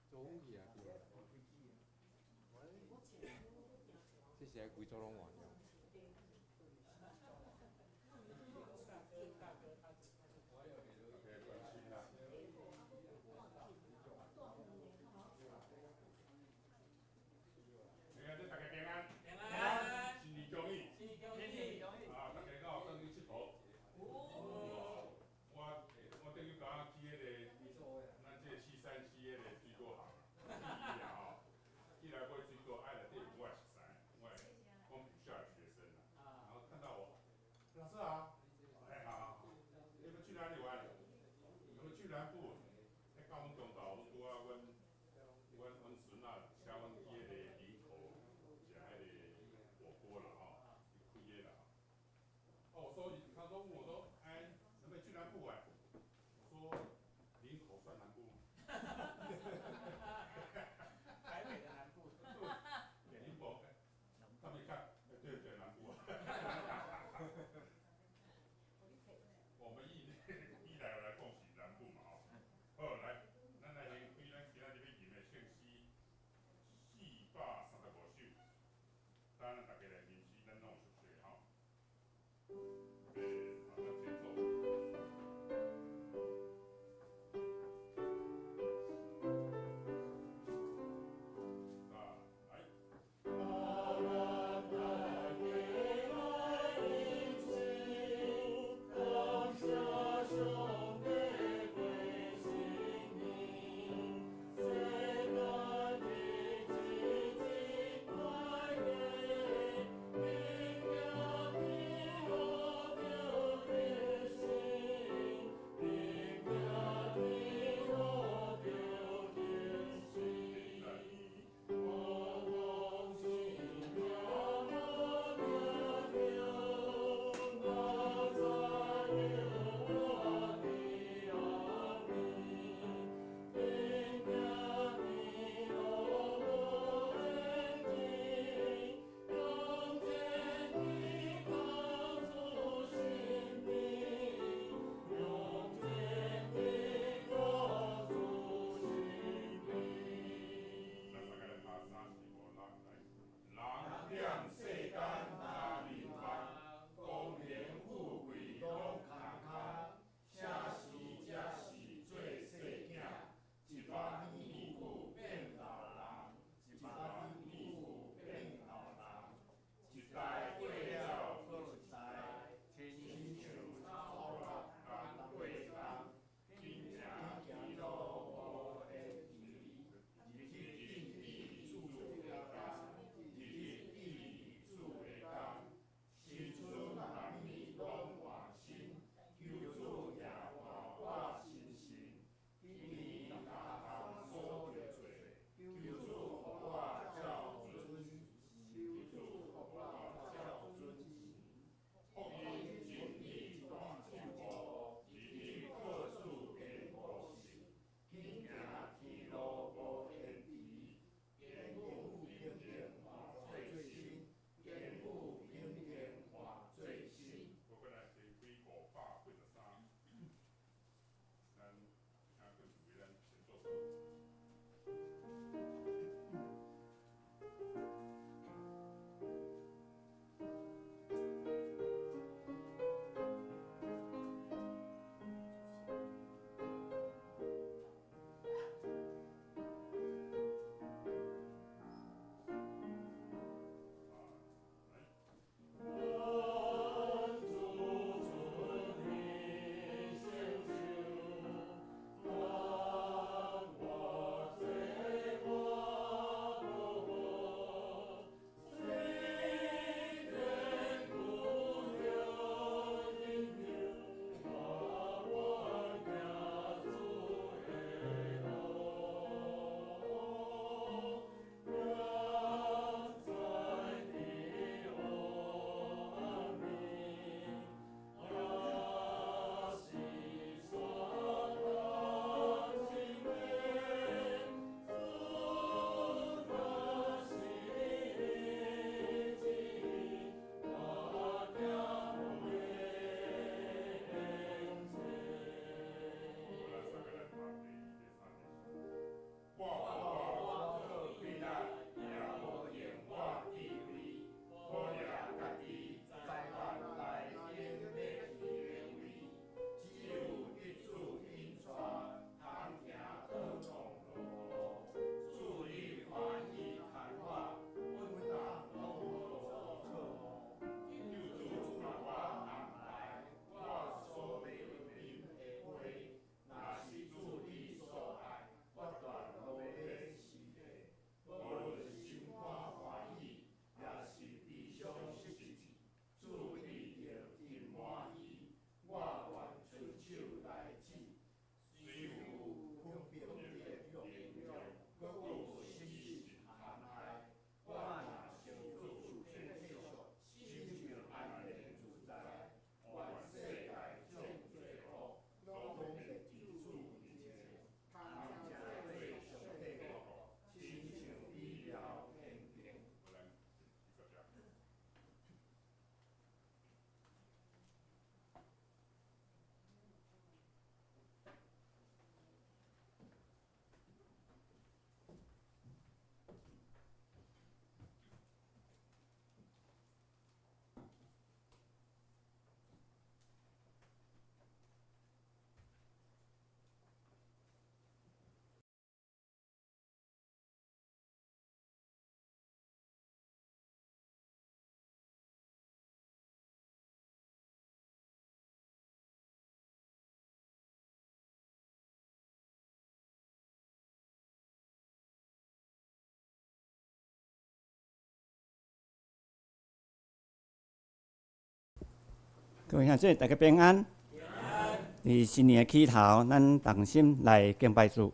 做武器啊，對。這是愛規組攏換掉。 OK，關心啦。你看這大家平安，平安，新年恭喜！新年恭喜！啊，大家敢有轉去𨑨迌？有。我頂日剛去彼个，咱這個737彼個水果行，去啊吼，起來買水果，愛內底有我的熟似，我的我母校的學生啊，然後看到我，老師好，哎好好，你們去哪裡玩？我們去南部，欸到阮中晝，阮拄仔阮孫仔車阮去彼個林口食彼個火鍋啦吼，伊開的啦吼。哦，我說，他說問我說，哎，能不能去南部玩？我說林口算南部嗎？台北的南部。林口，他們一看，哎，對對，南部。我們一來來恭喜南部嘛吼。好，來，咱來各位兄弟，大家平安。佇新年的起頭，咱同心來敬拜主。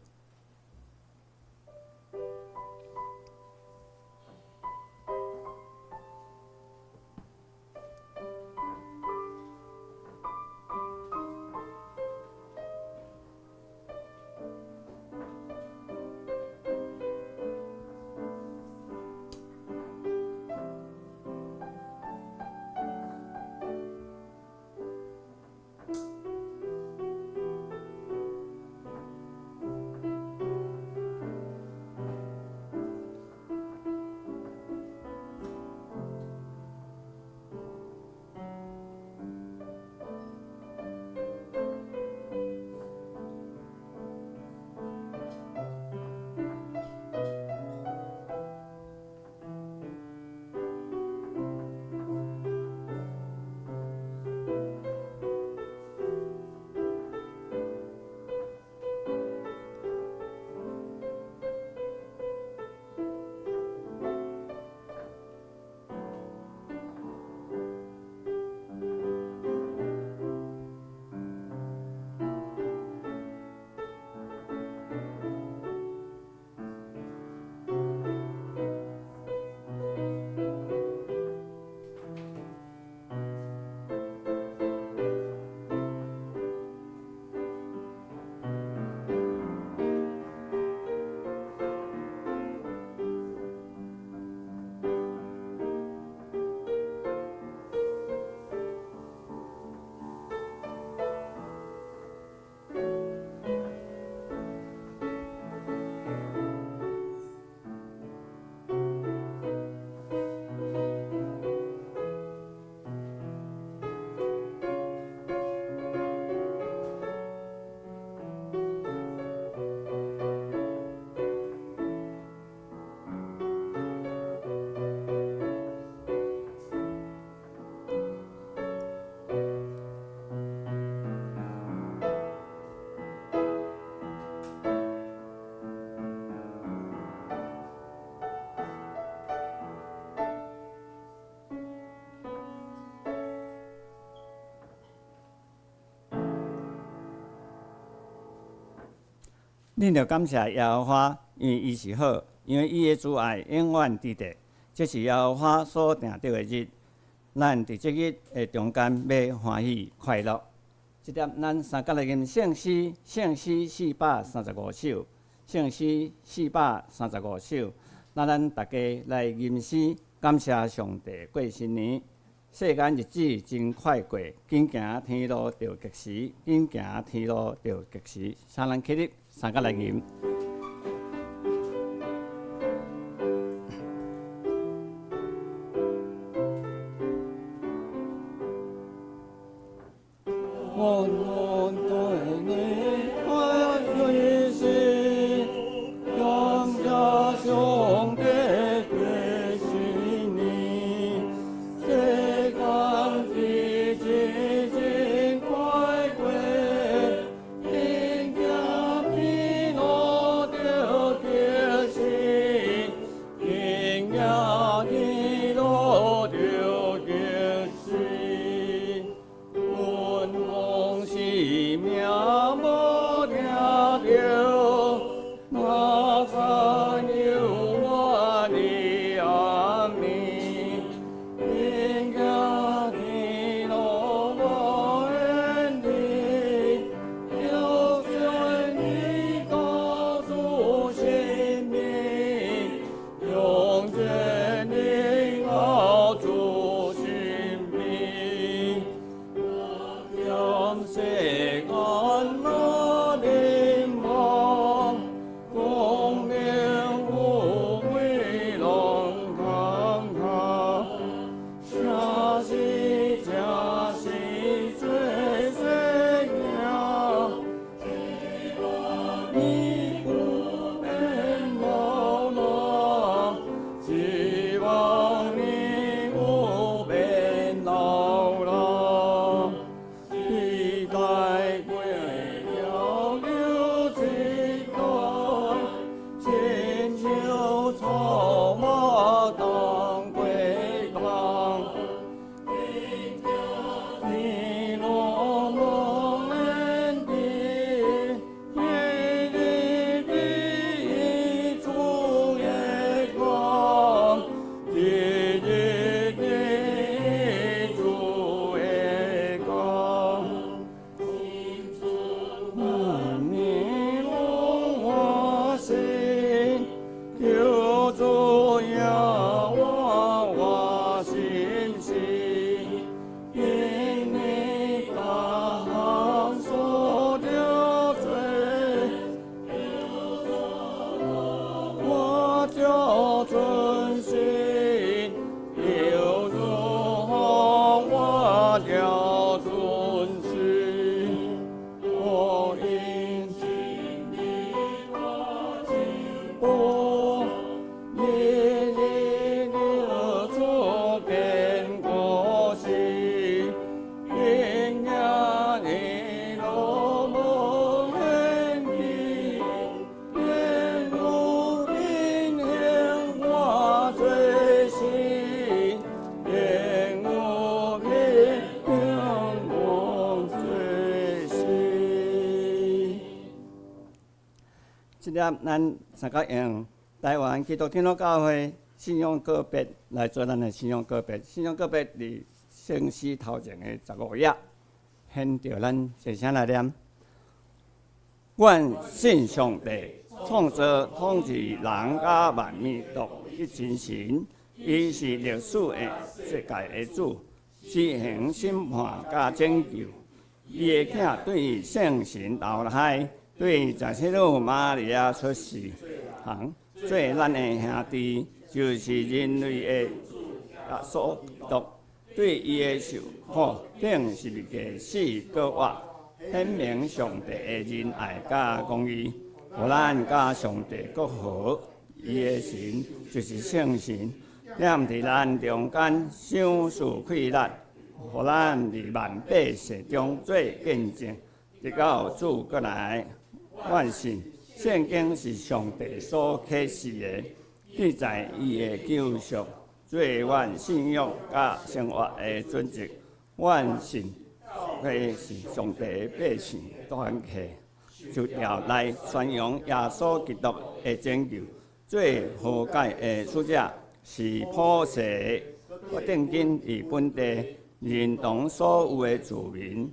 恁著感謝耶和華，因為伊是好，因為伊的慈愛永遠佇地。這是耶和華所定得的日，咱佇這日的中間欲歡喜快樂。這點咱三角來吟聖詩，聖詩435首，聖詩435首。那咱大家來吟詩，感謝上帝過新年。世間日子真快過，緊行天路著吉時，緊行天路著吉時。請咱起立，三角來吟。我對你愛隨時，感謝上帝過新年。世間日子真快過，緊行天路著吉時，緊行天路著吉時。阮講是命無聽著，哪知猶原的暗暝，緊行天路無緣離，就算你告訴生命，用真靈熬主身邊。念世間來這粒咱三角用臺灣基督長老教會信仰告別來做咱的信仰告別。信仰告別佇聖詩頭前的15頁，現著咱齊聲來念。阮信上帝，創造統治人佮萬物獨一真神，伊是歷史的世界的主，施行審判佮拯救。伊的囝對聖神投胎，對十七女瑪利亞出世，行做咱的兄弟，就是人類的耶穌基督。對伊的受苦，釘十字架死閣活，顯明上帝的仁愛佮公義，予咱佮上帝閣和。伊的神就是聖神，踮佇咱中間賞賜氣力，予咱佇萬百世中做見證，直到主閣來。阮信聖經是上帝所啟示的，記載伊的救贖，做阮信仰佮生活的準則。阮信教會是上帝的百姓團體，受召來宣揚耶穌基督的拯救。做和解的使者，是普世的，閣定根佇本地認同所有的子民，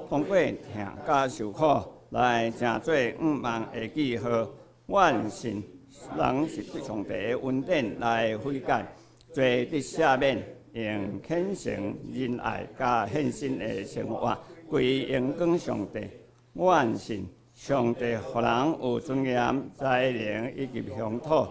通過疼佮受苦來成做向望的記號。阮信人是對上帝的恩典來悔改，罪得赦免，用虔誠、仁愛佮獻身的生活，歸榮光上帝。阮信上帝予人有尊嚴、才能以及鄉土，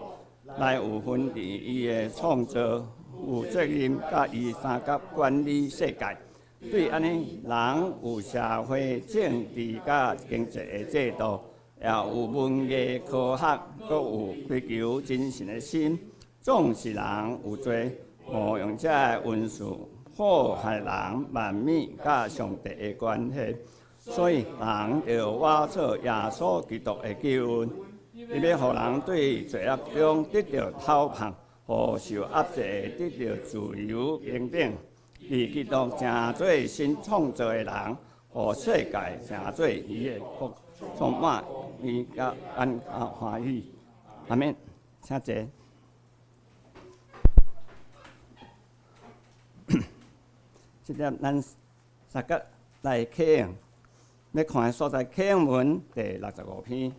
來有份佇伊的創造，有責任佮伊相佮管理世界。對按呢，人有社會、政治佮經濟的制度，也有文藝科學，閣有追求真神的心。總是人有罪，誤用這个恩賜破壞人萬物佮上帝的關係，所以人著倚靠耶穌基督的救恩，伊欲予人對罪惡中得著解放，予受壓制的得著自由平等。佇基督成做新創造的人，予世界成做伊的國，充滿伊佮安歡喜。阿們，請坐。這粒咱三角來啟用，欲看的所在啟應文第65篇。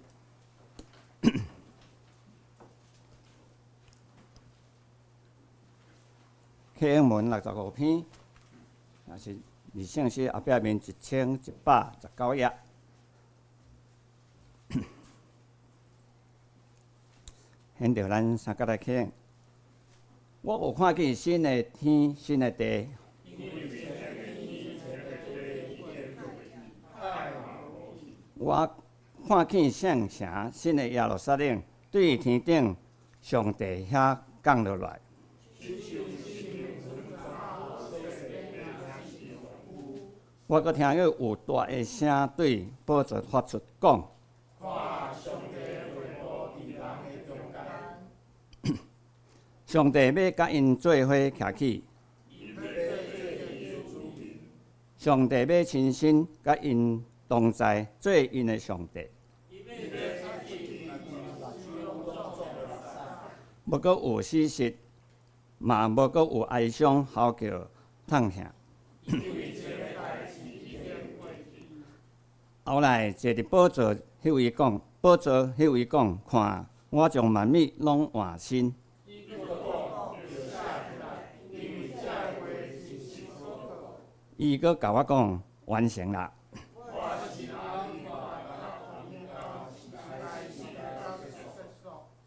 啟應文六十五篇，也是佇聖詩後壁面1119頁。現著咱三角來啟應。我有看見新的天，新的地。我看見聖城，新的耶路撒冷，對天頂上帝遐降落來。我閣聽見有大的聲對寶座發出講。上帝欲佮𪜶做伙徛起，上帝欲親身佮𪜶同在，做𪜶的上帝。無閣有死屍，嘛無閣有哀傷、嚎叫、痛疼。後來坐佇寶座彼位講，寶座彼位講，看我將萬物攏換新。伊閣共我講，完成啦。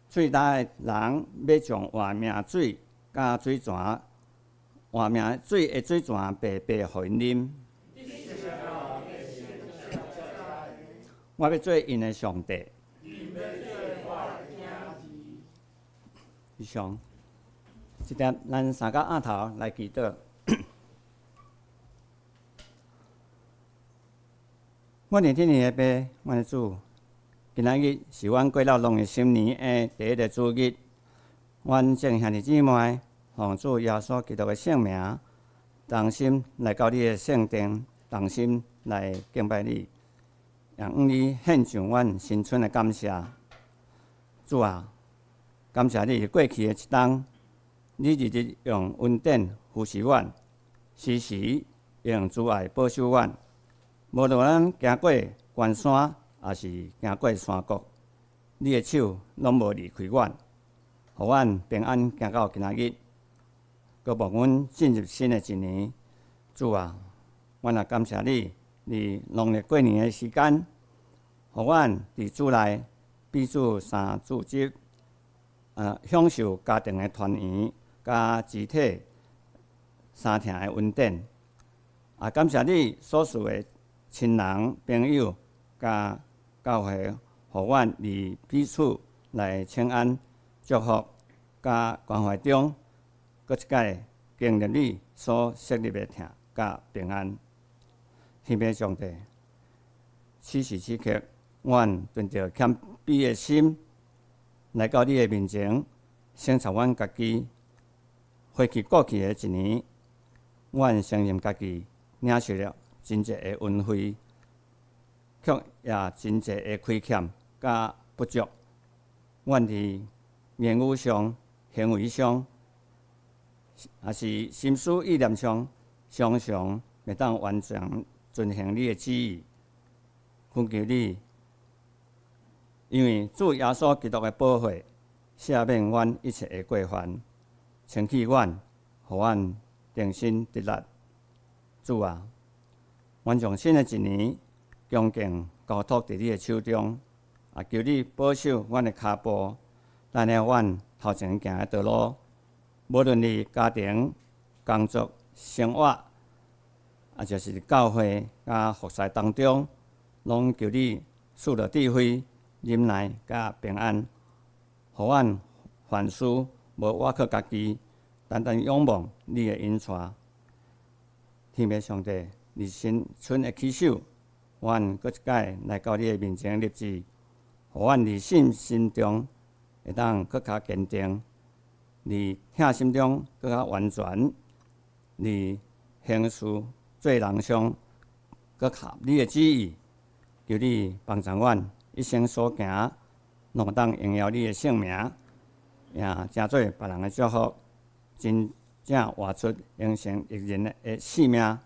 喙焦的人欲將活命水佮水泉，活命水的水泉白白予𪜶啉。我欲做𪜶的上帝。以上，這點咱三個按頭來祈禱。阮的天父的爸，阮的主，今仔日是阮過了農曆新年的第一个主日，阮眾兄弟姊妹，奉主耶穌基督的聖名，同心來到你的聖殿，同心來敬拜你，也向你獻上阮新春的感謝。主啊，感謝你過去的一冬，你日日用恩典扶持阮，時時用慈愛保守阮。無論咱行過關山，抑是行過山谷，你的手攏無離開阮，予阮平安行到今仔日。閣望阮進入新的一年，主啊，阮也感謝你，佇農曆過年的時間，予阮佇主內彼此相祝福，享受家庭的團圓，佮肢體相疼的恩典。也感謝你所賜的親人、朋友，佮教會，予阮佇彼此來請安、祝福、佮關懷中，閣一擺經歷你所設立的疼佮平安。天父上帝，此時此刻，阮存著謙卑的心來到你的面前，省察阮家己。回去過去的一年，阮承認家己領受了真濟的恩惠，卻也真濟的虧欠佮不足。阮佇言語上、行為上，抑是心思意念上，常常袂當完全遵行你的旨意。懇求你，因為主耶穌基督的寶血，赦免阮一切的過犯，清洗阮，予阮重新得力。主啊，阮將新的一年恭敬交託佇你的手中，也求你保守阮的跤步，帶領阮頭前行的道路，無論佇家庭、工作、生活，抑就是教會佮服侍當中，攏求你賜予智慧、忍耐佮平安，予阮凡事無倚靠家己，單單仰望你的引帶。天父上帝，佇新春的起首，阮閣一擺來到你的面前立志，予阮佇信心中會當閣較堅定，佇疼心中閣較完全，佇行事做人上閣合你的旨意。求你幫助阮一生所行，攏會當榮耀你的聖名，也成做別人的祝福，真正活出榮神益人的生命。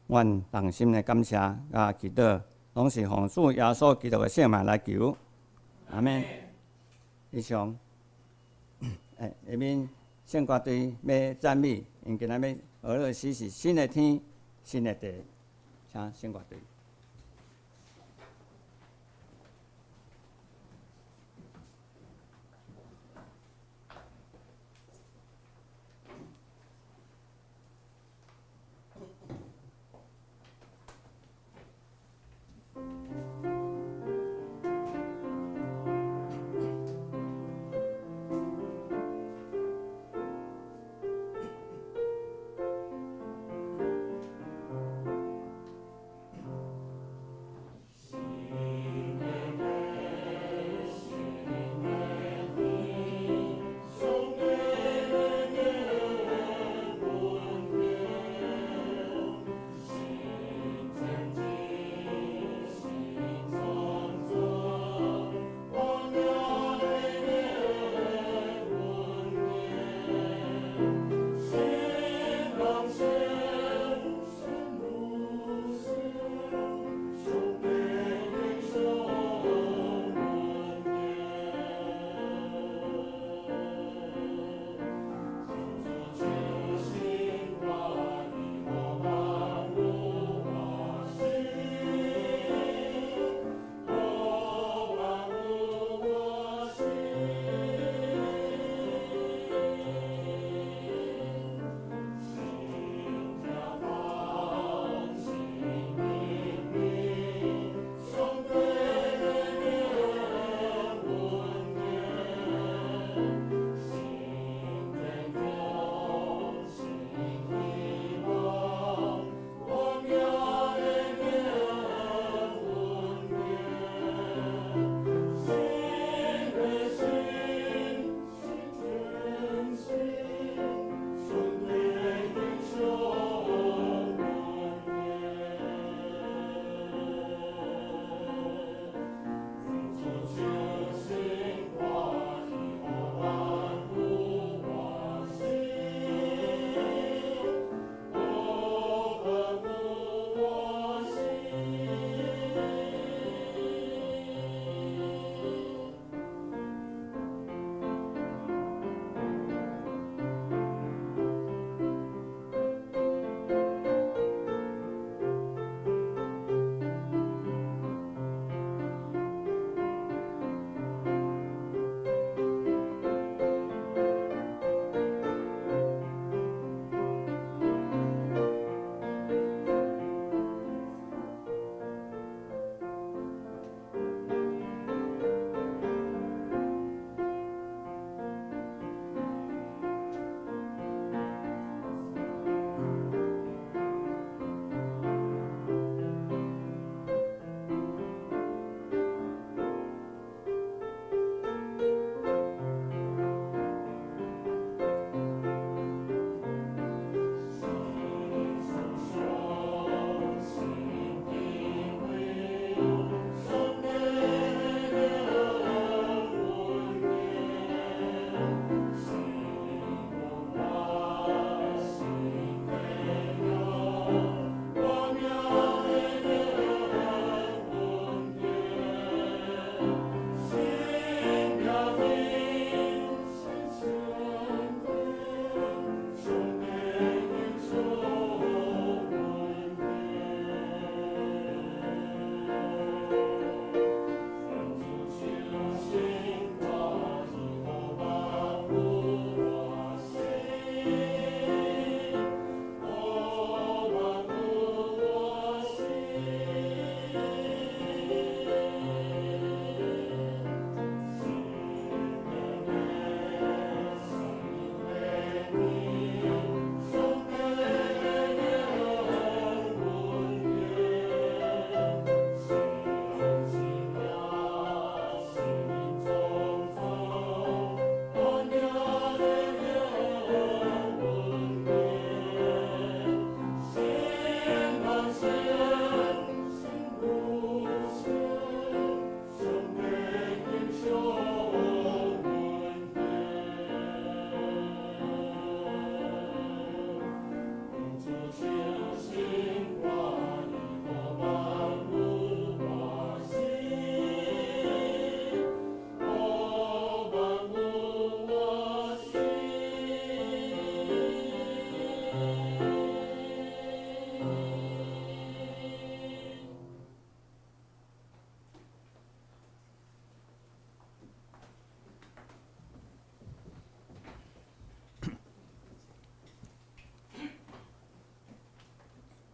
阮衷心的感謝佮祈禱，攏是奉主耶穌基督的聖名來求。阿們。以上，下面聖歌隊欲讚美，𪜶今仔欲學的詩是新的天，新的地，請聖歌隊。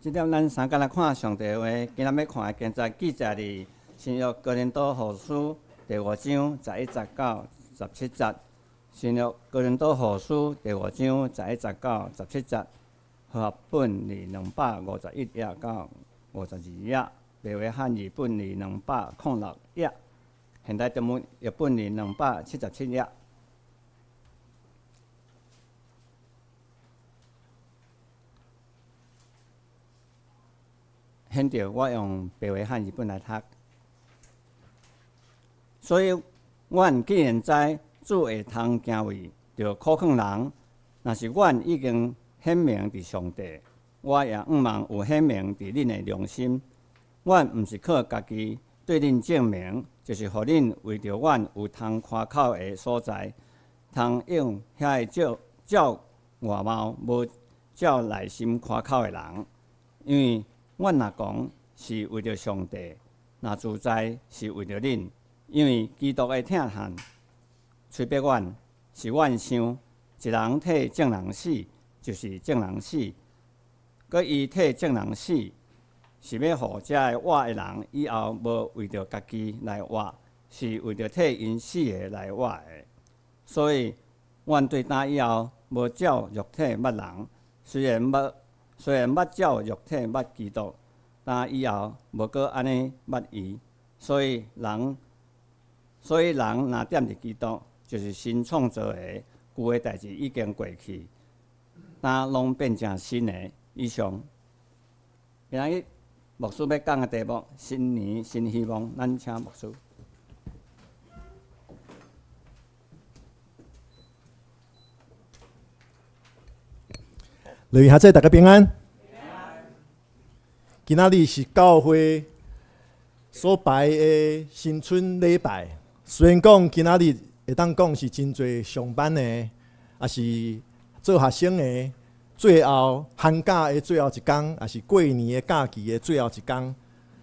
這點咱三工來看上帝話，今仔欲看的經節記載佇新約哥林多後書第五章十一節到十七節。新約哥林多後書第五章十一節到十七節，和合本佇251頁到52頁，白話漢語本佇206頁，現代中文譯本佇277頁。現在我用白話漢語本來讀。所以，阮既然知主會通行為著苦勸人，若是阮已經顯明佇上帝，我也向望有顯明佇恁的良心。阮毋是靠家己對恁證明，就是予恁為著阮有通誇口的所在，通用遐个照照外貌無照內心誇口的人。因為阮若講是為著上帝，若自在是為著恁，因為基督的疼恨催逼阮，使阮想，一人替眾人死，就是眾人死；閣伊替眾人死，是欲予遮个活的人以後無為著家己來活，是為著替𪜶死的來活的。所以，阮對今以後無照肉體捌人，雖然捌照肉體捌基督，今以後無閣按呢捌伊。所以人若踮佇基督，就是新創造的，舊的代誌已經過去，今攏變成新的。以上，今仔日牧師欲講的題目：新年新希望。咱請牧師。雷下姐，大家平安。今仔日是教會所排的新春禮拜。雖然講今仔日會當講是真濟上班的，抑是做學生的，最後寒假的最後一工，抑是過年的假期的最後一工。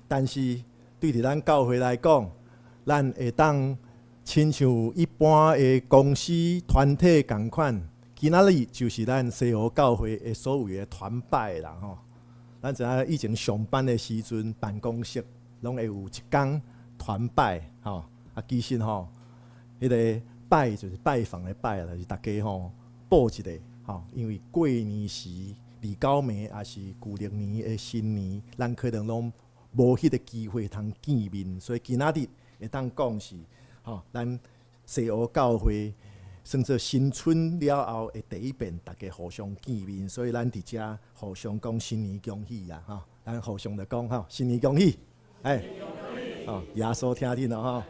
但是對佇咱教會來講，咱會當親像一般的公司團體仝款。今仔日就是咱西湖教會的所謂的團拜啦吼。咱知影以前上班的時陣，辦公室攏會有一工團拜吼。啊，其實吼，彼個拜就是拜訪的拜啦，就是逐家吼報一下吼。因為過年時二九暝抑是舊曆年的新年，咱可能攏無彼個機會通見面，所以今仔日會當講是吼，咱西湖教會算做新春了後的第一遍，逐家互相見面，所以咱佇遮互相講新年恭喜啊！吼，咱互相來講吼，新年恭喜，哎，哦，耶穌聽恁咯吼。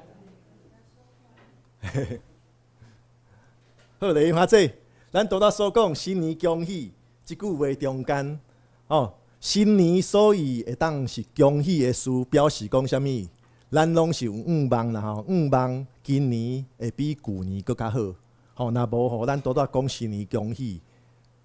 好，來阿姐，咱拄才所講新年恭喜這句話中間，哦，新年所以會當是恭喜的事，表示講啥物？咱攏是有向望啦吼，向望今年會比舊年閣較好。吼，若無吼，咱拄才講新年恭喜，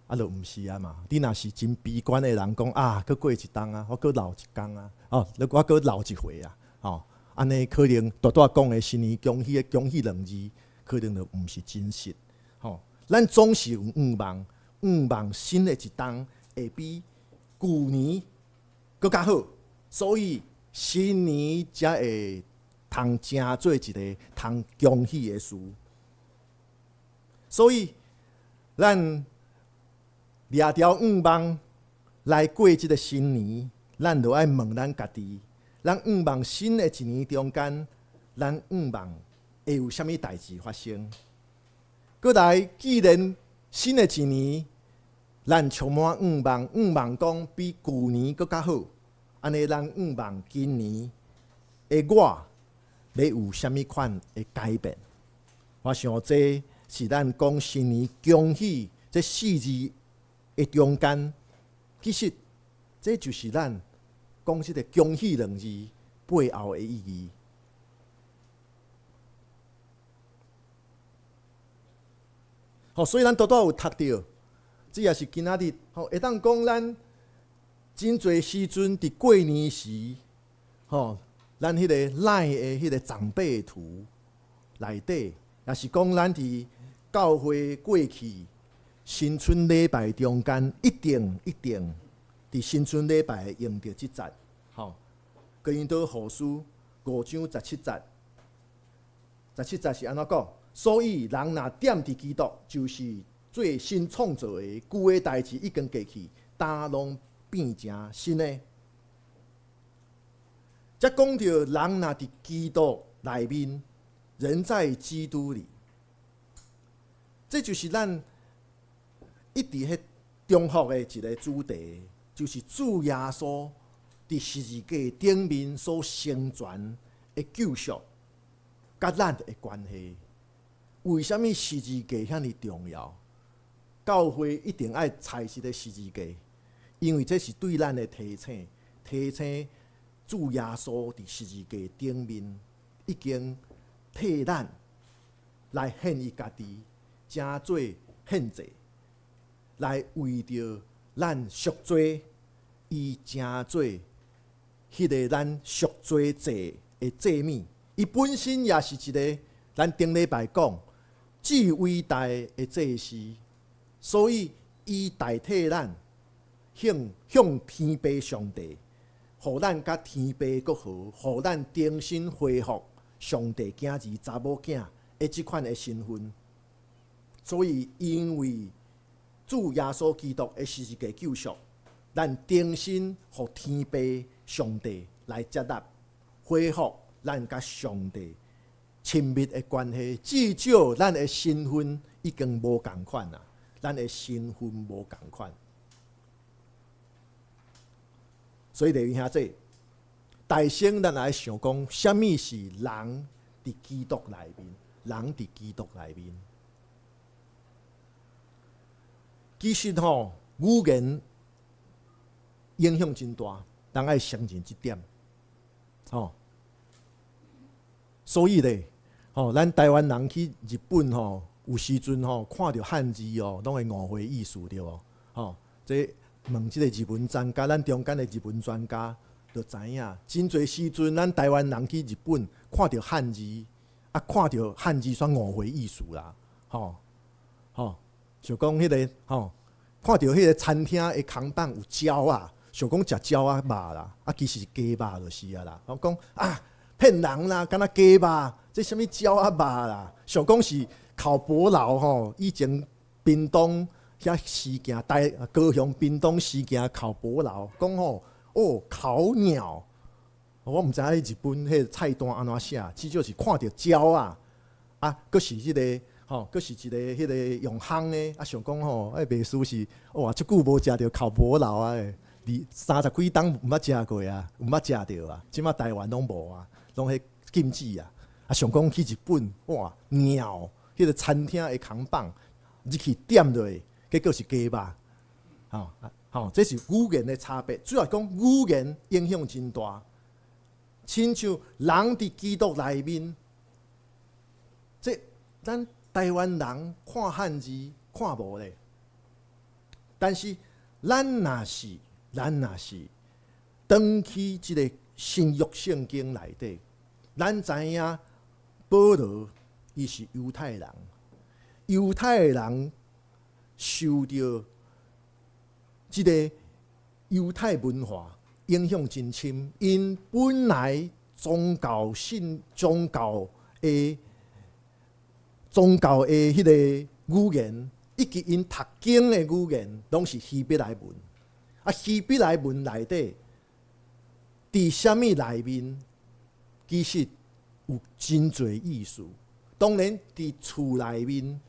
啊，就毋是啊嘛。你若是真悲觀的人，講啊，閣過一冬啊，我閣老一工啊，哦，我閣老一歲啊，吼，按呢可能拄才講的新年恭喜的恭喜兩字，可能就毋是真實。吼，咱總是有向望，向望新的一冬會比舊年閣較好，所以新年才會通成做一个通恭喜的事。所以，咱掠著向望來過這个新年，咱就愛問咱家己：咱向望新的一年中間，咱向望會有啥物代誌發生？閣來，既然新的一年，咱充滿向望，向望講比舊年閣較好，按呢，咱向望今年的我欲有啥物款的改變？我想這是咱講新年恭喜這四字的中間，其實這就是咱講這个恭喜兩字背後的意義。吼，所以咱拄拄有讀著，這也是今仔日吼會當講咱真濟時陣佇過年時，吼，咱彼個 LINE 的彼個長輩圖內底，也是講咱佇教會過去新春禮拜中間，一定一定佇新春禮拜會用著這節，吼，哥林多後書五章十七節，十七節是按怎講？所以人若踮佇基督，就是做新創造的，舊的代誌已經過去，呾攏變成新的。這講著人若佇基督內面，人在基督裡，這就是咱一直彼重複的一個主題，就是主耶穌佇十字架頂面所成全的救贖，佮咱的關係。為啥物十字架遐爾重要？教會一定愛採這个十字架，因為這是對咱的提醒，提醒主耶穌佇十字架頂面已經替咱來獻伊家己，成做獻祭，來為著咱贖罪，伊成做彼个咱贖罪祭的祭物。伊本身也是一个，咱頂禮拜講至偉大的祭司，所以伊代替咱向向天父上帝，予咱佮天父閣和，予咱重新恢復上帝囝兒查某囝的這款的身份。所以，因為主耶穌基督的十字架救贖，咱重新予天父上帝來接納，恢復咱佮上帝親密的關係。至少咱的身份已經無仝款啦，咱的身份無仝款。所以，弟兄姊，大先咱來想講，啥物是人佇基督內面？人佇基督內面。其實吼，語言影響真大，人愛承認這點，吼。所以咧，吼，咱台灣人去日本吼，有時陣吼看著漢字哦，攏會誤會意思對無？吼，這問這個日文專家，咱中間的日文專家就知影，真濟時陣咱台灣人去日本看著漢字，啊，看著漢字煞誤會意思啦，吼吼，想講彼个吼，看著彼個餐廳的看板有鳥仔，想講食鳥仔肉啦，啊，其實是雞肉就是啊啦。我講啊，騙人啦，敢若雞肉，這啥物鳥仔肉啦？想講是烤伯勞吼，以前屏東遐事件，台高雄屏東事件烤伯勞，講吼哦烤鳥，我毋知影日本彼個菜單按怎寫，至少是看著鳥仔，啊，閣是這个。吼，閣是一個彼个用烘的，啊，想講吼，彼袂輸是哇，足久無食著烤伯勞啊，二三十幾冬毋捌食過啊，毋捌食著啊，這馬台灣攏無啊，攏彼禁止啊。啊，想講去日本，哇，鳥，彼个餐廳的扛棒入去點落，結果是雞肉，吼吼，這是語言的差別。主要講語言影響真大，親像人佇基督內面，這咱台灣人看漢字看無咧，但是咱若是轉去這个新約聖經內底，咱知影保羅伊是猶太人，猶太人受著這个猶太文化影響真深，𪜶本來宗教信宗教的。宗教的彼个語言，以及𪜶讀經的語言，攏是希伯來文。啊，希伯來文內底，佇啥物內面，其實有真濟意思。當然，佇厝內面，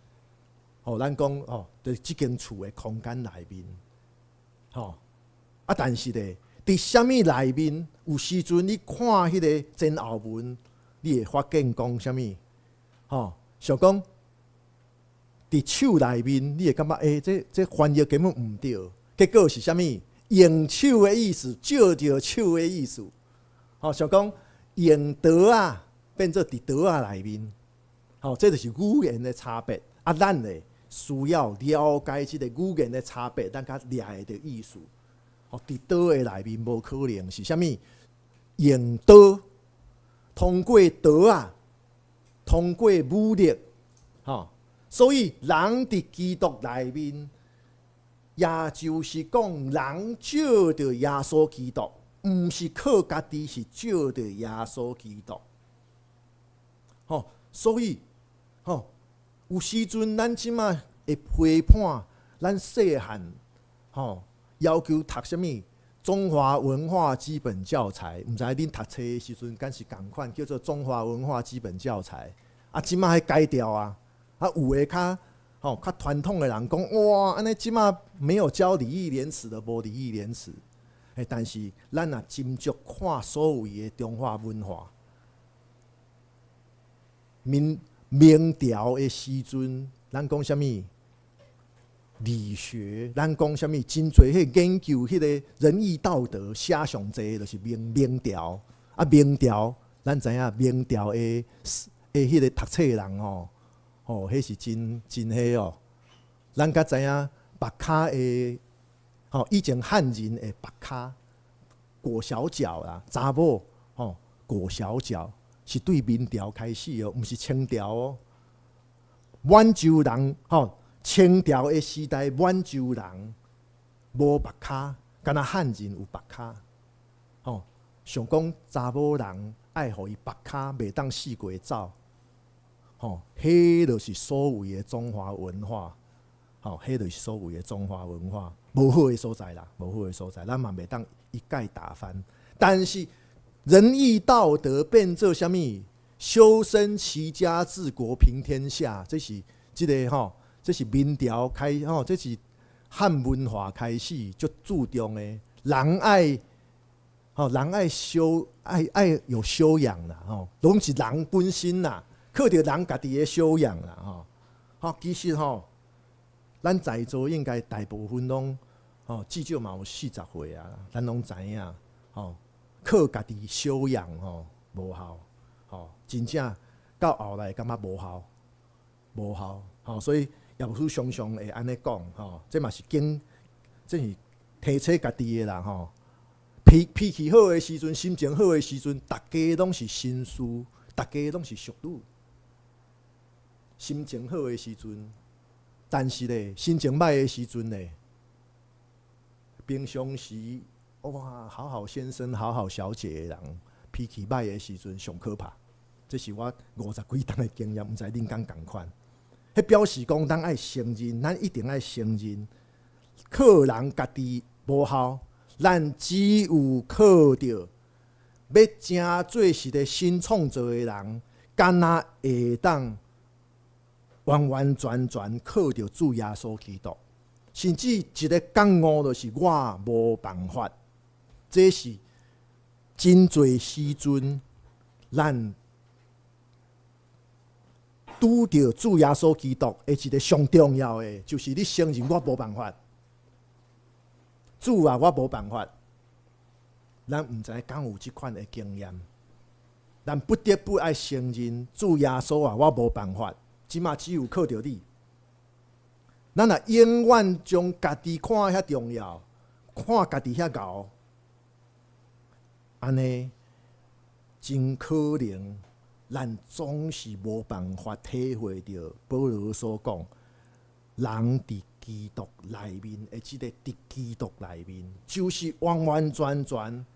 吼，咱講吼，佇這間厝的空間內面，吼，啊，但是咧，佇啥物內面，有時陣你看彼个前後文，你會發現講啥物，吼。想講，佇手內面，你會感覺欸，這這翻譯根本毋對。結果是啥物？用手的意思，借著手的意思。吼，想講用刀仔變做佇刀仔內面。吼，這就是語言的差別。啊，咱咧需要了解這個語言的差別，咱較掠會著意思。吼，佇刀的內面無可能是啥物？用刀，通過刀仔。通過武力，吼，所以人佇基督內面，也就是講，人藉著耶穌基督，毋是靠家己，是藉著耶穌基督。吼，所以，吼，有時陣咱這馬會批判咱細漢，吼，要求讀啥物中華文化基本教材，毋知恁讀冊的時陣敢是仝款，叫做中華文化基本教材。啊，這馬彼改掉啊，啊，有的較吼較傳統的人講，哇，按呢這馬沒有教禮義廉恥的，無禮義廉恥。欸，但是咱若斟酌看所謂的中華文化，明明朝的時陣，咱講啥物？理學，咱講啥物？真濟彼研究彼個仁義道德寫上濟，就是明明朝。啊，明朝，咱知影明朝的的彼個讀冊人吼，吼，彼是真真彼哦。咱較知影縛跤的，吼，以前漢人會縛跤，裹小腳啦，查某吼裹小腳是對明朝開始哦，毋是清朝哦。滿洲人吼，清朝的時代，滿洲人無縛跤，敢若漢人有縛跤，吼，想講查某人愛予伊縛跤，袂當四界走，吼，彼就是所謂的中華文化，吼，彼就是所謂的中華文化，無好的所在啦，無好的所在，咱嘛袂當一概打翻。但是仁義道德變做啥物？修身齊家治國平天下，這是這个吼，這是明朝開吼，這是漢文化開始足注重的。人愛吼，人愛修愛愛有修養啦，吼，攏是人本身啦，靠著人家己的修養啦，吼。吼，其實吼，咱在座應該大部分攏吼，至少嘛有40歲啊，咱攏知影吼，靠家己修養吼無效，吼，真正到後來感覺無效，無效，吼，所以耶穌常常會按呢講，吼，這嘛是經，這是提醒家己的啦，吼。脾脾氣好的時陣，心情好的時陣，逐家攏是紳士，逐家攏是淑女。心情好的時陣，但是咧，心情歹的時陣咧，平常時哇，好好先生、好好小姐的人，脾氣歹的時陣上可怕。這是我五十幾冬的經驗，毋知恁敢仝款？彼表示講，咱愛承認，咱一定愛承認，靠人家己無效，咱只有靠著欲成做一個新創造的人，敢若會當完完全全靠著主耶穌基督，甚至一個覺悟就是我無辦法，這是真濟時陣咱拄著主耶穌基督的一個上重要的，就是你承認我無辦法，主啊，我無辦法。咱毋知敢有這款的經驗，咱不得不愛承認主耶穌啊，我無辦法，這馬只有靠著你。咱若永遠將家己看遐重要，看家己遐𠢕，按呢真可能，咱總是無辦法體會著保羅所講，人佇基督內面的這個佇基督內面，就是完完全全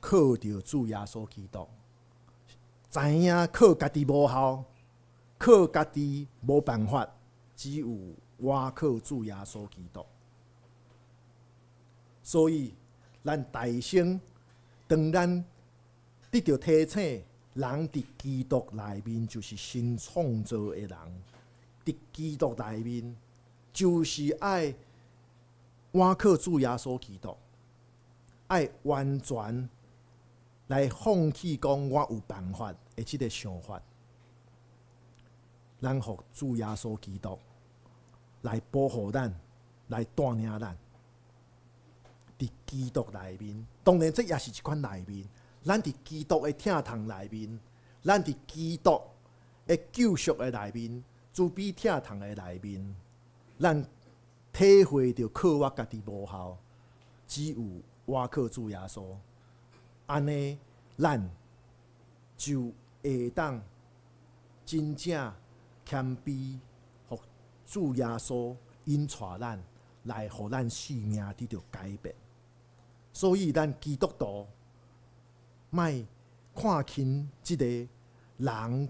靠著主耶穌基督，知影靠家己無效，靠家己無辦法，只有倚靠主耶穌基督。所以，咱大聲，當咱得著提醒，人佇基督內面就是新創造的人，佇基督內面就是愛倚靠主耶穌基督，愛完全來放棄講我有辦法的這個想法，咱予主耶穌基督來保護咱，來帶領咱。佇基督內面，當然這也是一款內面。咱佇基督的疼痛內面，咱佇基督的救贖的內面，慈悲疼痛的內面，咱體會著靠我家己無效，只有倚靠主耶穌。按呢，咱就會當真正謙卑，予主耶穌引帶咱來，予咱生命得著改變。所以，咱基督徒莫看輕這個人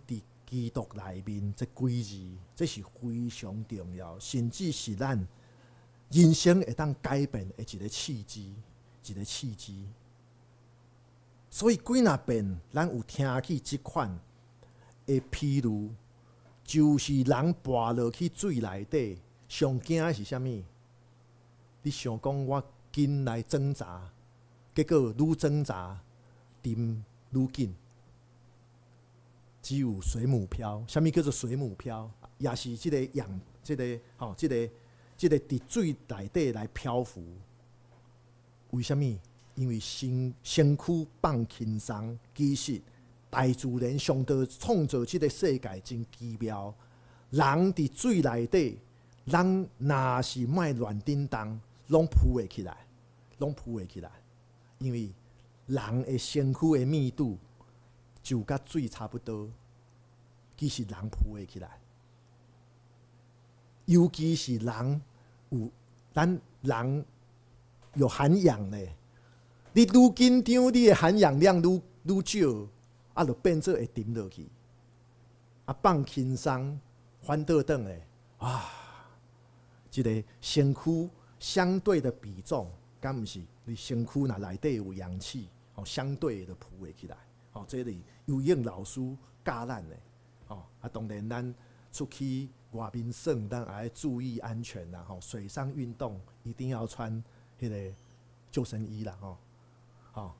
佇基督內面這幾字，這是非常重要，甚至是咱人生會當改變的一個契機，一個契機。所以幾若遍，咱有聽起這款的譬喻，就是人跋落去水內底，上驚的是啥物？你想講我緊來掙扎，結果愈掙扎沉愈緊，只有水母漂。啥物叫做水母漂？也是這個氧，這個吼，這個這個佇水內底來漂浮。為啥物？因為身軀放輕鬆，其實大自然上帝創造這個世界真奇妙。人佇水內底，人若是莫亂振動，攏浮會起來，攏浮會起來。因為人的身軀的密度就佮水差不多，其實人浮會起來。尤其是人有咱人有含氧咧。你愈緊張，你的含氧量愈愈少，啊，就變做會沉落去。啊，放輕鬆，反倒轉來，啊，這個身軀相對的比重，敢毋是？你身軀若內底有氧氣，哦，相對就浮會起來。哦，這是游泳老師教咱的。哦，啊，當然咱出去外面耍，咱也愛注意安全啦。吼，水上運動一定要穿彼個救生衣啦。吼。吼，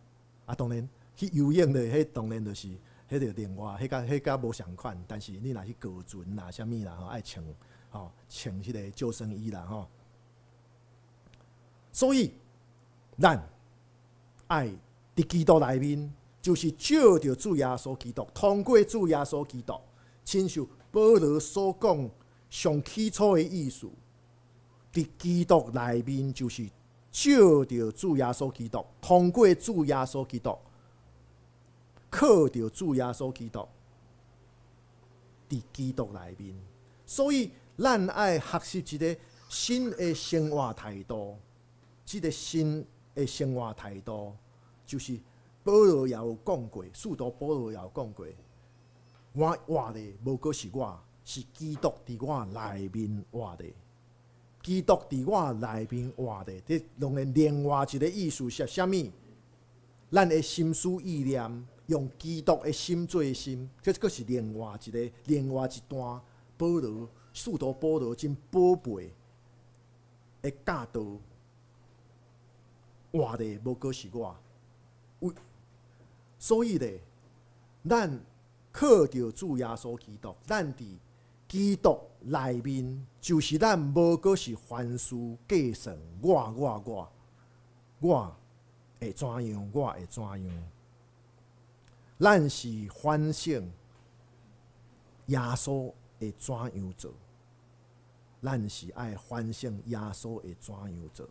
啊，當然去游泳的，彼當然就是彼個另外，彼佮彼佮無仝款。但是你若去過船啦，啥物啦，吼，愛穿吼穿彼個救生衣啦，吼。所以，咱愛佇基督內面，就是藉著主耶穌基督，通過主耶穌基督，親像保羅所講上起初的意思，佇基督內面就是。藉著主耶穌基督，通過主耶穌基督，靠著主耶穌基督，佇基督內面，所以咱愛學習一個新的生活態度。這個新的生活態度，就是保羅也有講過，使徒保羅也有講過，我活的無閣是我，是基督佇我內面活的。基督佇我內面活的，這當然另外一個意思是啥物？咱的心思意念用基督的心做心，這閣是另外一個、另外一段保羅、使徒保羅真寶貝的教導。活的無閣是我，所以咧，咱靠著主耶穌基督，咱佇基督內面，就是咱無閣是凡事計算我我我，我會怎樣，我會怎樣。咱是反省耶穌會怎樣做，咱是愛反省耶穌會怎樣做。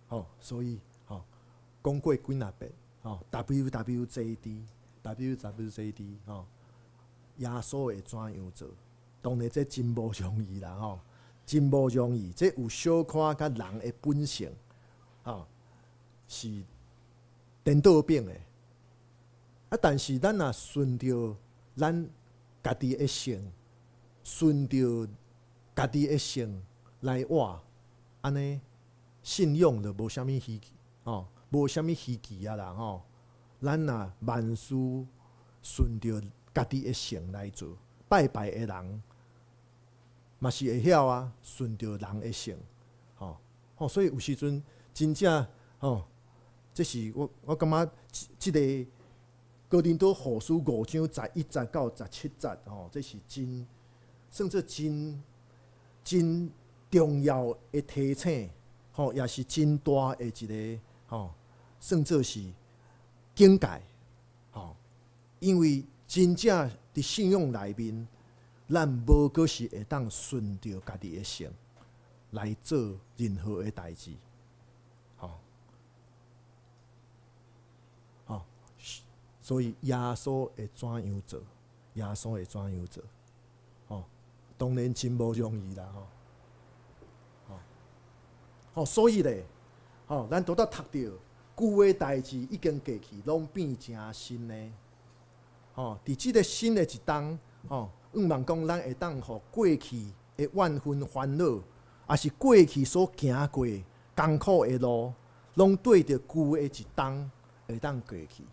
吼，所以吼，講過幾若遍，吼，WWJD，WWJD，吼，耶穌會怎樣做？當然這真無容易啦，吼，真無容易。這有小可佮人的本性，吼，是顛倒反的。啊，但是咱若順著咱家己的性，順著家己的性來活，按呢信仰就無啥物稀奇，吼，無啥物稀奇啊啦，吼。咱若萬事順著家己的性來做，拜拜的人嘛是會曉啊，順著人的性，吼吼，所以有時陣真正吼，這是我我感覺這個哥林多後書五章十一節到十七節，吼，這是真算做真真重要的提醒，吼，也是真大的一個吼，算做是警戒，吼，因為真正佇信仰內面，咱無閣是會當順著家己的性來做任何的代誌，吼，吼，所以耶穌會怎樣做？耶穌會怎樣做？吼，當然真無容易啦，吼。吼，所以咧，吼，咱拄才讀著舊的代誌已經過去，攏變成新的。吼，佇這个新的一冬，吼，向望講咱會當予過去的怨恨煩惱，抑是過去所行過艱苦的路，攏對著舊的一冬會當過去。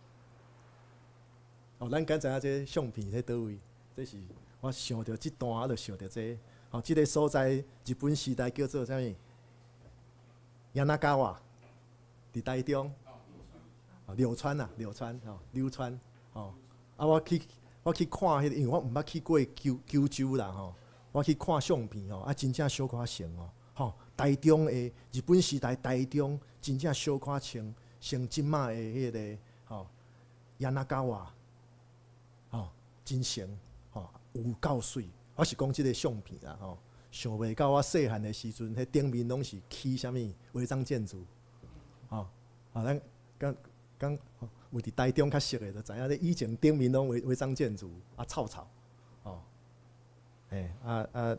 哦，咱敢知影這相片佇佗位？這是我想著這段，我就想著這。吼，這个所在日本時代叫做啥物？柳川，佇台中。柳川啊，柳川吼，柳川吼。啊，我去看彼个，因為我毋捌去過九州啦吼。我去看相片吼，啊，真正小可像哦，吼，台中的日本時代台中真正小可像像這馬的彼个吼，柳川，吼，真像吼，有夠媠。我是講這个相片啦吼，想袂到我細漢的時陣，彼頂面攏是起啥物違章建築，吼，啊，咱講講有佇台中較熟的，就知影咧以前頂面攏違章建築，啊臭臭，吼，嘿，啊啊，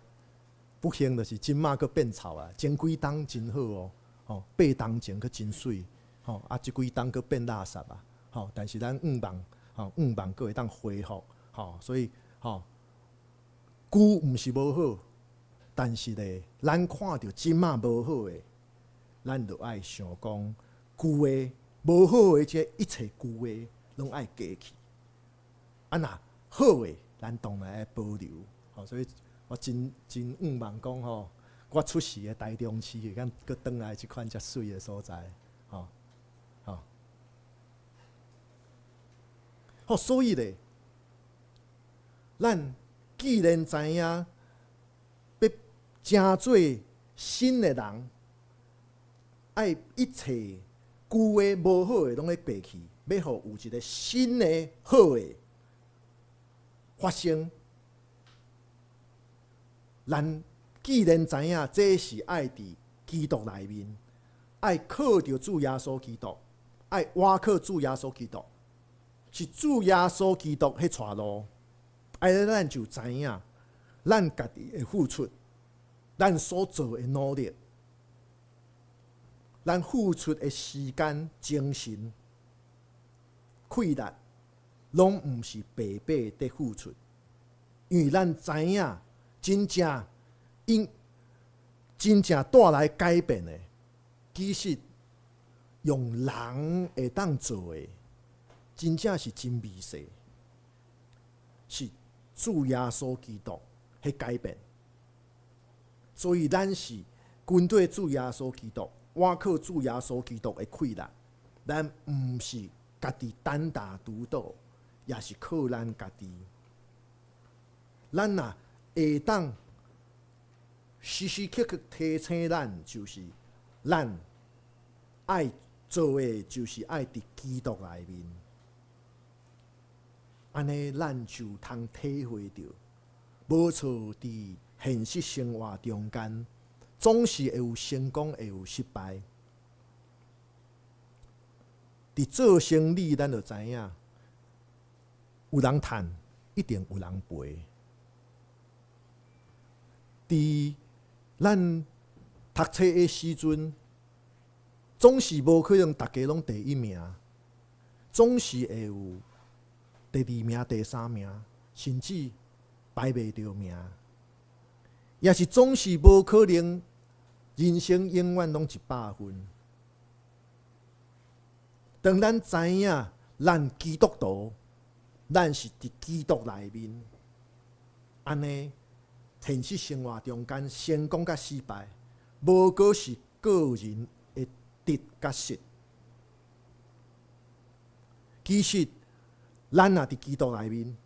不幸就是這馬閣變臭啊！前幾冬真好哦，吼，八冬前閣真媠，吼，啊，這幾冬閣變垃圾啊，吼，但是咱向望，吼，向望閣會當恢復，吼，所以，吼，舊毋是無好，但是咧，咱看著這馬無好的，咱就愛想講舊的無好的這一切舊的，攏愛過去。啊，若好的，咱當然愛保留。吼，所以我真真向望講吼，我出世的台中市會當閣轉來這款遮媠的所在，吼，吼。好，所以咧，咱既然知影欲成做新的人，愛一切舊的無好的攏咧過去，欲予有一个新的好的發生。咱既然知影這是愛佇基督內面，愛靠著主耶穌基督，愛倚靠主耶穌基督，是主耶穌基督彼帶路。按呢，咱就知影，咱家己的付出，咱所做的努力，咱付出的時間、精神、氣力，攏毋是白白佇付出，因為咱知影真正𪜶真正帶來改變的，其實用人會當做的，真正是真微細，是主耶穌基督彼改變。所以咱是跟綴主耶穌基督，倚靠主耶穌基督的氣力，咱毋是家己單打獨鬥，也是靠咱家己。咱若會當時時刻刻提醒咱，就是咱愛做的，就是愛佇基督內面。按呢，咱就通體會著，無錯，佇現實生活中間，總是會有成功，會有失敗。佇做生理，咱就知影，有人趁，一定有人賠。佇咱讀冊的時陣，總是無可能逐家攏第一名，總是會有第二名、第三名，甚至排袂著名，也是總是無可能人生永遠攏100分。當咱知影咱基督徒，咱是佇基督內面，按呢，現實生活中間成功佮失敗，無過是個人的得佮失。其實，咱若佇基督內面，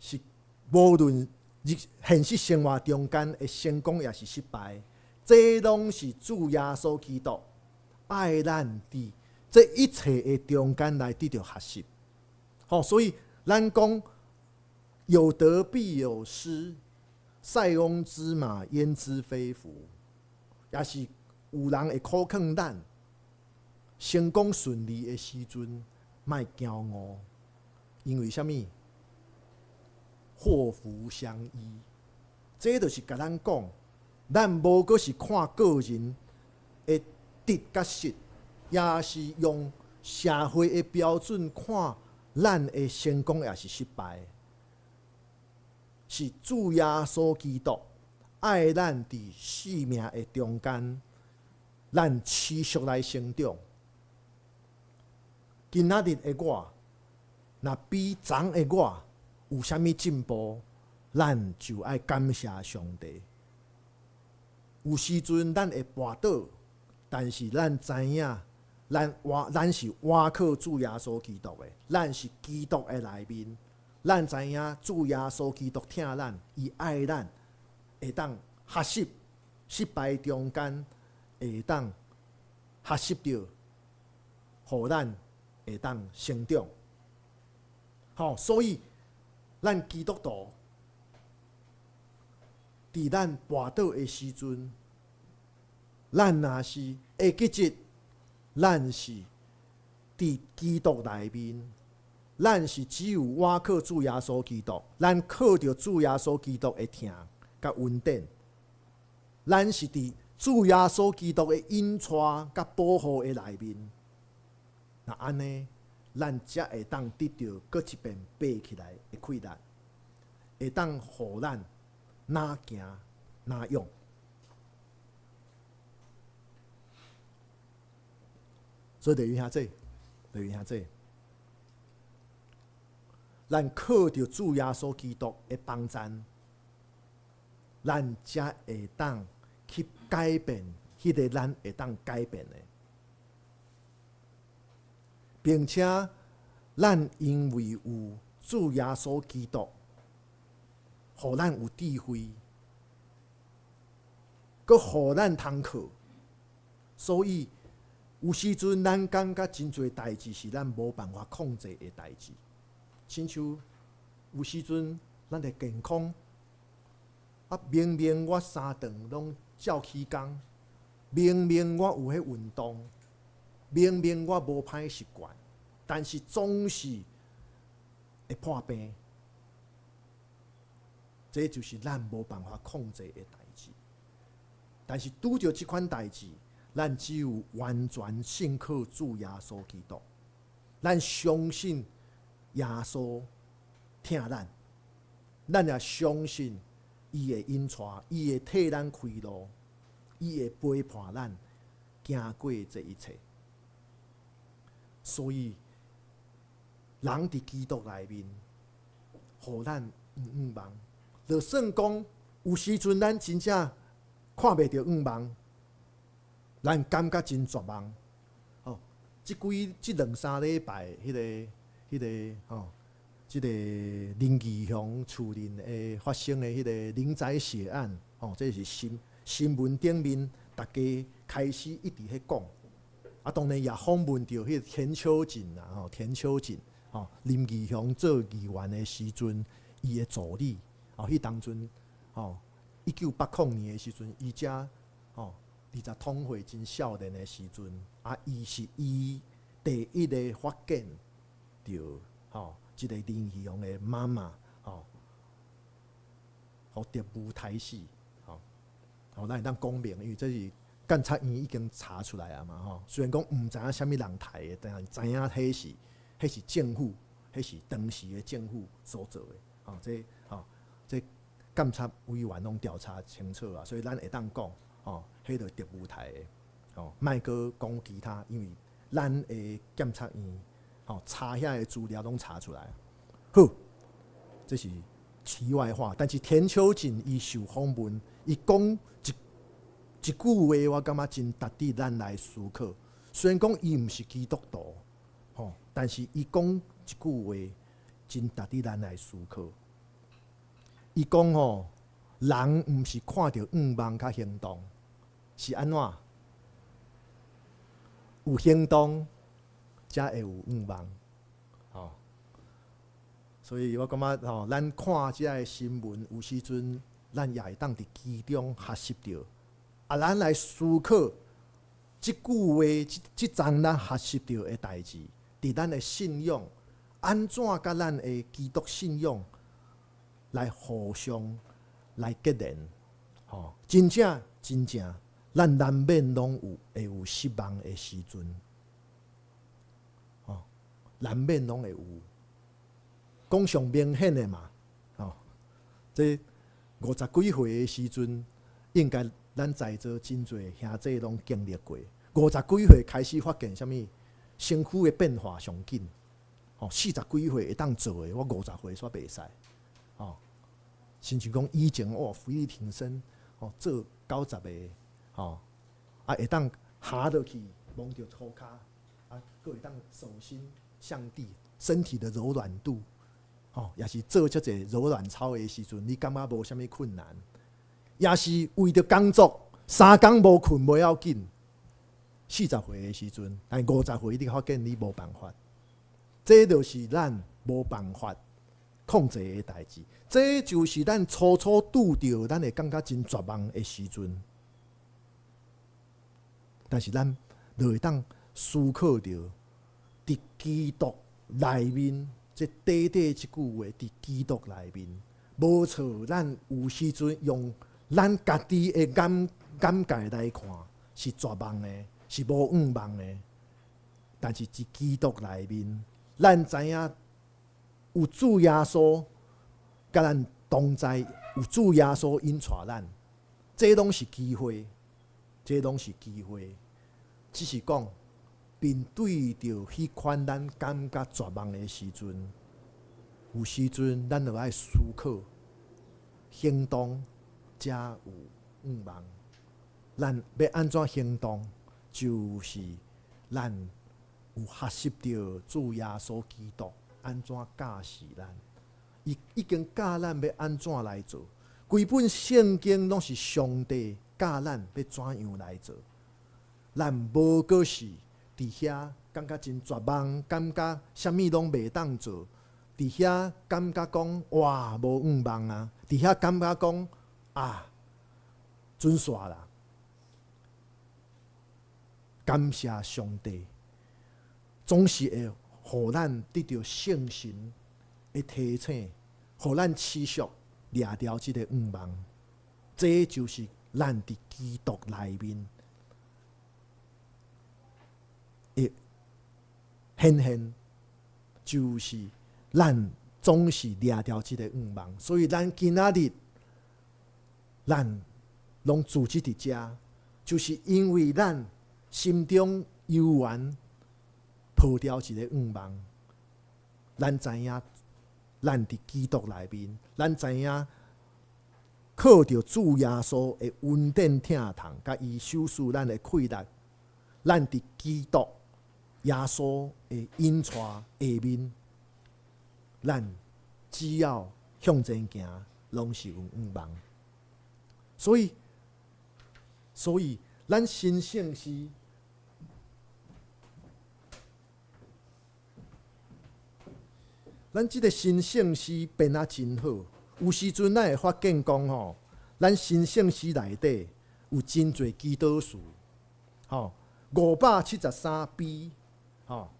是無論現實生活中間的成功抑是失敗，這攏是主耶穌基督愛咱佇這一切的中間來得著學習。吼，所以咱講有得必有失，塞翁之馬焉知非福，也是有人會苦勸咱，成功順利的時陣，莫驕傲，因為啥物？禍福相依，這就是共咱講，咱無閣是看個人的得佮失，也是用社會的標準看咱的成功抑是失敗。是主耶穌基督愛咱佇生命的中間，咱持續來成長。今仔日的我，若比昨的我有啥物進步，咱就愛感謝上帝。有時陣咱會跋倒，但是咱知影，咱是倚靠主耶穌基督的，咱是基督的內面。咱知影主耶穌基督疼咱，伊愛咱，會當學習失敗中間，會當學習著，予咱會當成長。吼，所以咱基督徒佇咱跋倒的時陣，咱若是會記得，咱是佇基督內面。咱是只有倚靠主耶穌基督，咱靠著主耶穌基督的疼佮恩典。咱是佇主耶穌基督的引帶佮保護的內面。若按呢，咱才會當得著閣一遍爬起來的氣力，會當予咱若行若勇。所以弟兄姊，弟兄姊。咱靠著主耶穌基督的幫贊，咱才會當去改變彼个咱會當改變的，並且咱因為有主耶穌基督，予咱有智慧，閣予咱通靠，所以有時陣咱感覺真濟代誌是咱無辦法控制的代誌。親像有時陣咱的健康，啊，明明我三頓攏照起工，明明我有彼運動，明明我無歹習慣，但是總是會破病。這就是咱無辦法控制的代誌。但是拄著這款代誌，咱只有完全信靠主耶穌基督，咱相信。耶穌疼咱，咱也相信伊會引帶，伊會替咱開路，伊會陪伴咱行過這一切。所以，人佇基督內面，予咱有向望。就算講有時陣咱真正看袂著向望，咱感覺真絕望。吼，這幾這兩三禮拜，彼个。彼个吼，這个林義雄厝內的發生的彼个林宅血案，吼，這是新聞頂面，逐家開始一直咧講。啊，當然也訪問著彼个田秋瑾啦，吼，田秋瑾，吼，林義雄做議員的時陣，伊的助理，吼，彼當陣，吼，1980年的時陣，伊才吼二十通歲真少年的時陣，啊，伊是伊第一个發現。著吼，這个林義雄的媽媽吼，予特務刣死吼，吼，咱會當講明，因為這是檢察院已經查出來啊嘛吼。雖然講毋知影啥物人刣的，但是知影彼是政府，彼是當時的政府所做的吼。這吼，這檢察委員攏調查清楚啊，所以咱會當講吼，彼著特務刣的吼，莫閣講其他，因為咱的檢察院。吼，查遐个資料攏查出來。好，這是題外話。但是田秋瑾伊受訪問，伊講一句話，我感覺真值得咱來思考。雖然講伊毋是基督徒，吼，但是伊講一句話，真值得咱來思考。伊講吼，人毋是看著願望較行動，是按怎？有行動。才會有願望，吼。所以我感覺吼，咱看這个新聞，有時陣咱也會當佇其中學習著。啊，咱來思考這句話，這這樁咱學習著的代誌，佇咱的信仰，按怎佮咱的基督信仰來互相來結連，吼。吼，真正真正，咱難免攏有會有失望的時陣，吼，難免攏會有。講上明顯的嘛，吼，這五十幾歲的時陣，應該咱在座真濟兄弟攏經歷過。五十幾歲開始發現啥物？身軀的變化上緊，吼，四十幾歲會當做的，我五十歲煞袂使，吼。親像講以前哦，伏地挺身，吼，做90個，吼，啊會當下落去摸著塗跤，啊，閣會當手心向地，身體的柔軟度，吼，也是做遮濟柔軟操的時陣，你感覺無啥物困難，也是為著工作，3工無睏無要緊。四十歲的時陣，但五十歲你發現你無辦法，這就是咱無辦法控制的代誌。這就是咱初初拄著，咱會感覺真絕望的時陣。但是咱就會當思考著，佇基督內面，這短短一句話，佇基督內面，無錯。咱有時陣用咱家己的眼界來看，是絕望的。是無向望的，但是佇基督內面，咱知影有主耶穌佮咱同在，有主耶穌引帶咱，這攏是機會，這攏是機會。只是講面對著彼款咱感覺絕望的時陣，有時陣咱就愛思考行動，才有向望。咱欲按怎行動？就是咱有學習著主耶穌基督按怎教示咱，伊已經教咱欲按怎來做。規本聖經攏是上帝教咱欲怎樣來做。咱無閣是佇遐感覺真絕望，感覺啥物攏袂當做，佇遐感覺講哇無向望啊，佇遐感覺講啊準煞啦。感謝上帝，總是會予咱得著聖神的提醒，予咱持續掠牢這个向望。這就是咱佇基督內面的顯現，就是咱總是掠牢這个向望。所以咱今仔日，咱攏聚集佇遮，就是因為咱心中猶原抱牢一个向望，咱知影，咱佇基督內面，咱知影靠著主耶穌的恩典疼痛，佮伊手術咱的氣力，咱佇基督耶穌的引帶下面，咱只要向前行，攏是有向望。所以，所以咱新聖詩。咱這个新聖詩編啊真好，有時陣咱會發現講吼，咱新聖詩內底有真濟祈禱詞，吼，573 B 吼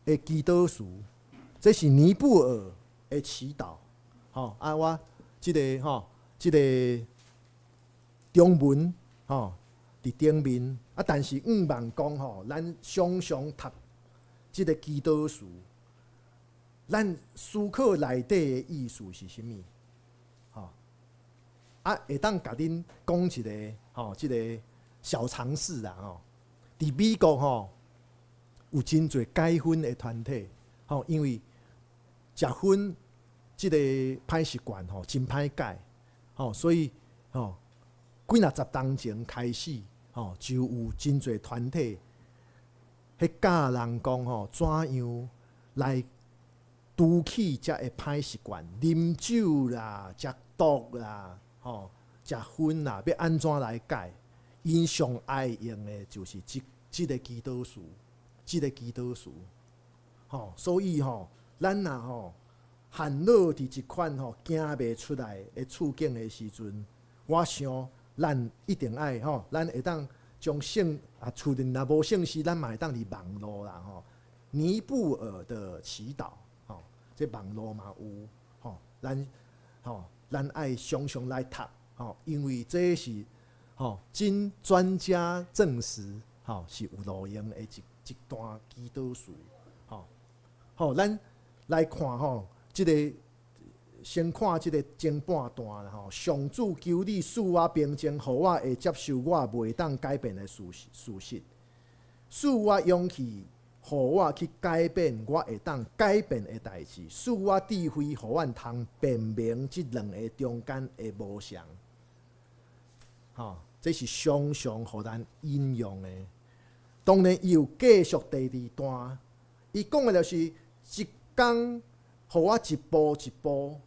的祈禱詞，這是尼布爾的祈禱，吼啊我這个吼，這个中文吼佇頂面啊，但是向望講吼，咱常常讀這个祈禱詞。咱思考內底的意思是啥物？吼啊，會當共恁講一个吼，這个小常識啦吼。佇美國吼，有真濟改婚的團體吼，因為食薰這个歹習慣吼，真歹改吼，所以吼幾若十冬前開始吼，就有真濟團體彼教人講吼，怎樣來除去遮个歹習慣，啉酒啦、食毒啦、吼、食薰啦，欲按怎來改？𪜶上愛用的就是這這个祈禱詞，這个祈禱詞，吼，所以吼，咱若吼陷落佇一款吼行袂出來的處境的時陣，我想咱一定愛吼，咱會當將聖啊，厝內若無聖詩，咱嘛會當佇網路啦吼，尼布爾的祈禱。這網路嘛有吼，咱吼，咱愛常常來讀吼。吼，因為這是吼經專家證實，吼是有路用的一段祈禱詞，吼。好，咱來看吼，這个先看這个前半段啦吼。上主求你賜我平靜，予我會接受我袂當改變的事實，賜我勇氣，予我去改變我會當改變的代誌，賜我智慧，予阮通辨明這兩个中間的無仝。吼，這是常常予咱引用的。當然，伊有繼續第二段，伊講的就是一工，予我一步一步，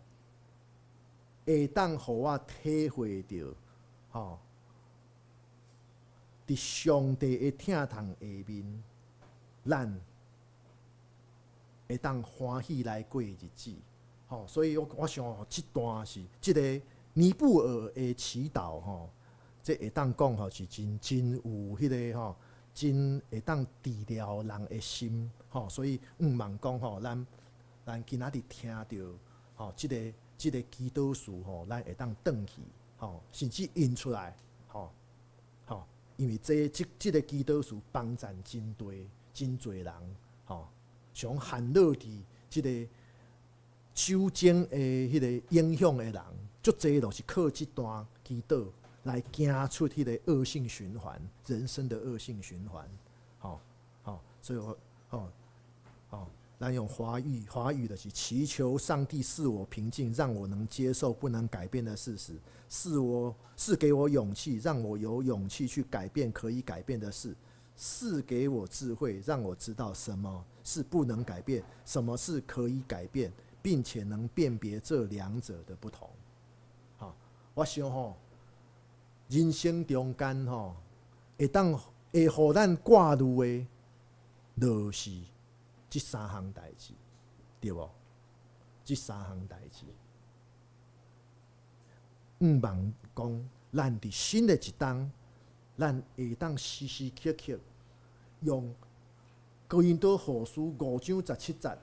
會當予我體會著，吼，佇上帝的疼痛下面，咱會當歡喜來過日子，吼。所以我想這段是這个尼布爾的祈禱，吼，這會當講吼是真真有彼个吼，真會當治療人的心，吼。所以毋茫講吼，咱今仔日聽著吼，這个祈禱詞吼，咱會當轉去吼，甚至印出來吼吼，因為這個祈禱詞幫贊真濟真濟人吼，像陷落佇這个酒精的彼个影響的人，足濟就是靠這段祈禱來行出彼個惡性循環，人生的惡性循環，吼吼，所以我吼吼。咱用華語，華語就是祈求上帝賜我平靜，讓我能接受不能改變的事實；賜給我勇氣，讓我有勇氣去改變可以改變的事；賜給我智慧，讓我知道什麼是不能改變，什麼是可以改變，並且能辨別這兩者的不同。好，我想吼，人生中間吼，會當會予咱掛慮的，就是這三項代誌，對無？這三項代誌，毋茫講，咱佇新的一冬，咱會當時時刻刻用哥林多後書5章17節，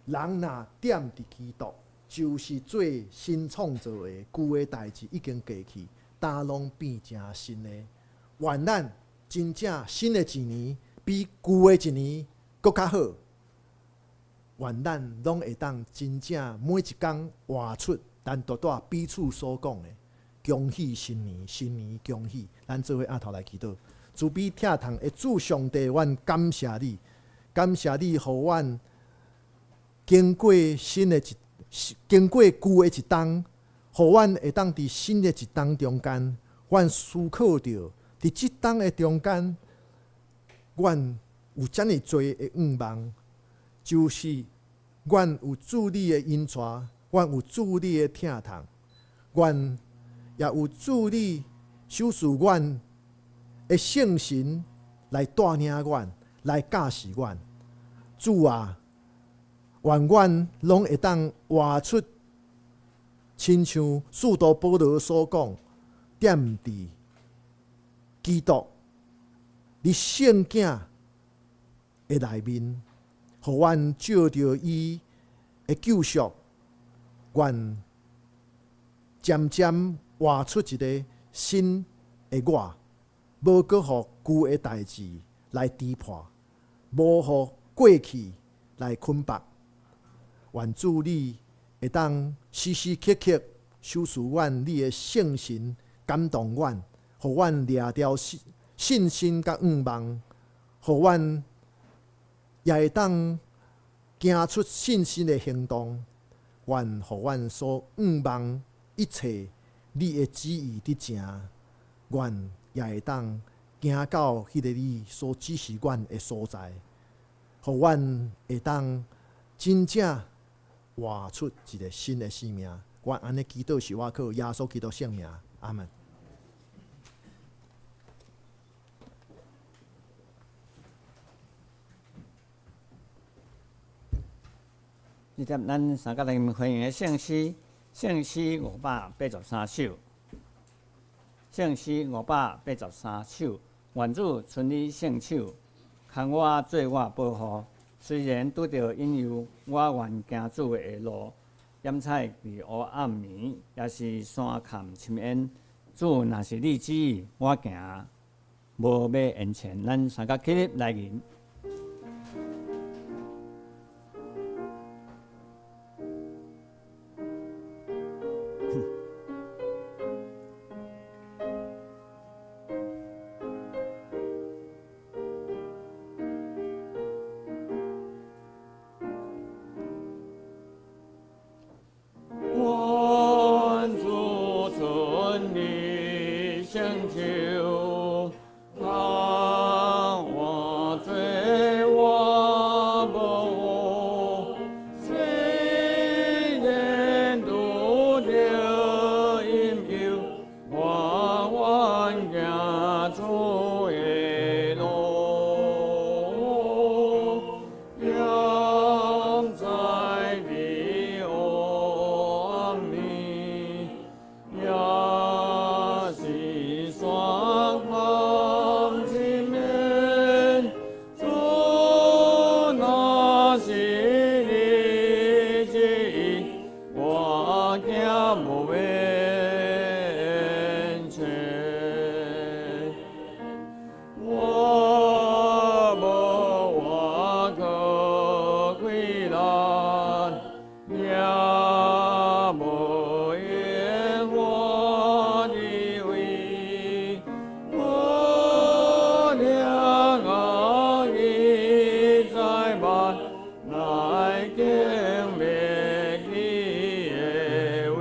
人若踮佇基督，就是做新創造的，舊的代誌已經過去，焦攏變成新的。願咱真正新的一年比舊的一年閣較好。願咱攏會當真正每一工活出咱拄拄彼此所講的，恭喜新年，新年恭喜！咱做伙徛頭來祈禱，慈悲疼痛的主上帝，阮感謝你，感謝你，予阮經過新的一，經過舊的一冬，予阮會當佇新的一冬中間，阮思考著佇這冬的中間，阮有遮爾濟的願望，就是阮有主你的引帶，阮有主你的疼痛，阮也有主你賞賜阮的聖神來帶領阮，來教示阮。主啊，願阮攏會當活出親像使徒保羅所講，踮佇基督佇聖囝的內面，予阮藉著伊的救贖，阮漸漸活出一个新的我，無閣予舊的代誌來支配，無予過去來捆綁。願主你會當時時刻刻賞賜阮你的聖神感動阮，予阮掠著信心佮願望，予阮也會當行出信心的行動。願予阮所願望一切你的旨意得成，阮也會當行到彼个你所指示阮的所在，予阮會當真正活出一个新的生命。我按呢祈禱是我靠耶穌基督聖名，阿門。這點咱三角來歡迎的聖詩，聖詩583首，聖詩583首，願主伸你聖手，牽我做我保護。雖然拄著引誘，我願行主的路。點彩佇黑暗暝，也是山崁深淵。主若是你旨意，我行無欲延遲。咱三甲起立來吟。願主遵你成就，通活濟我無有，雖然拄著引誘，我願行主的路。點彩佇黑暗暝，也是山崁深淵。主若是你旨意，我行無欲延遲。我無倚靠氣力，也無耶和華的威。無量愛在萬，來經歷你的位。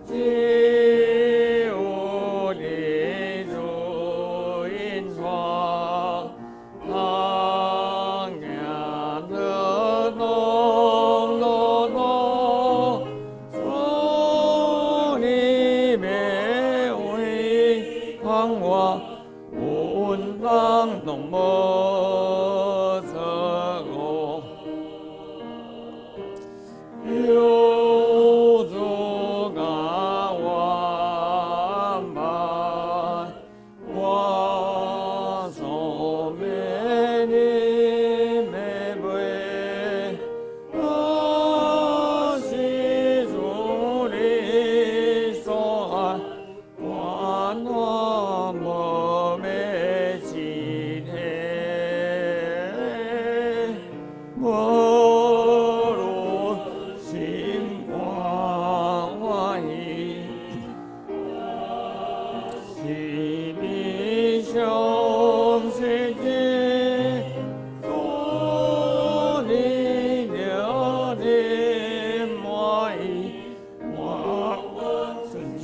只有你主引帶，通行得當路途。主你欲為看我，阮人攏無錯誤。有主共我伴，我所欲你欲袂，若是主你所愛，我怎無欲失體？無論心肝歡喜，是悲傷世界，主你了的滿意，我順手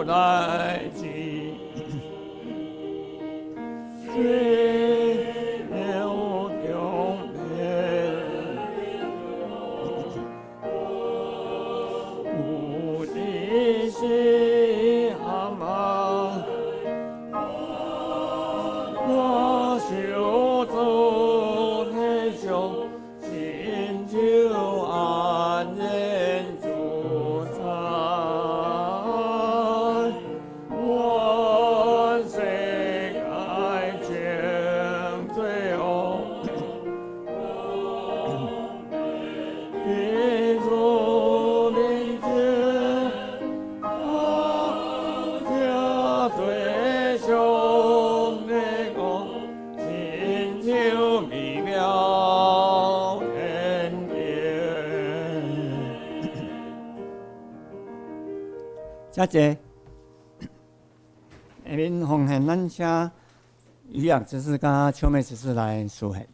來至。雖然有強迫，有的是蛤蟆，我受主體恤，親像安然自在。願世界清罪惡，基督面前，這最上的光，親像美妙天殿。謝謝。下面奉獻咱請余雅執事佮秋妹執事來書獻。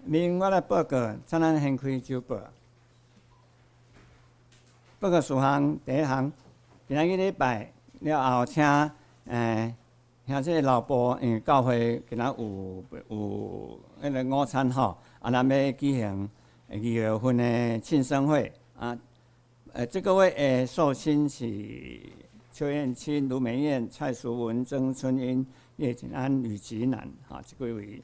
明我來報告，請咱掀開週報。報告事項第一項，今仔日禮拜了後，請兄弟老婆，因為教會今仔有彼个午餐吼，啊，咱欲舉行2月份的慶生會啊。這個月的壽星是邱燕青、盧美燕、蔡淑文、曾春英、葉景安、呂吉南，哈，這幾位。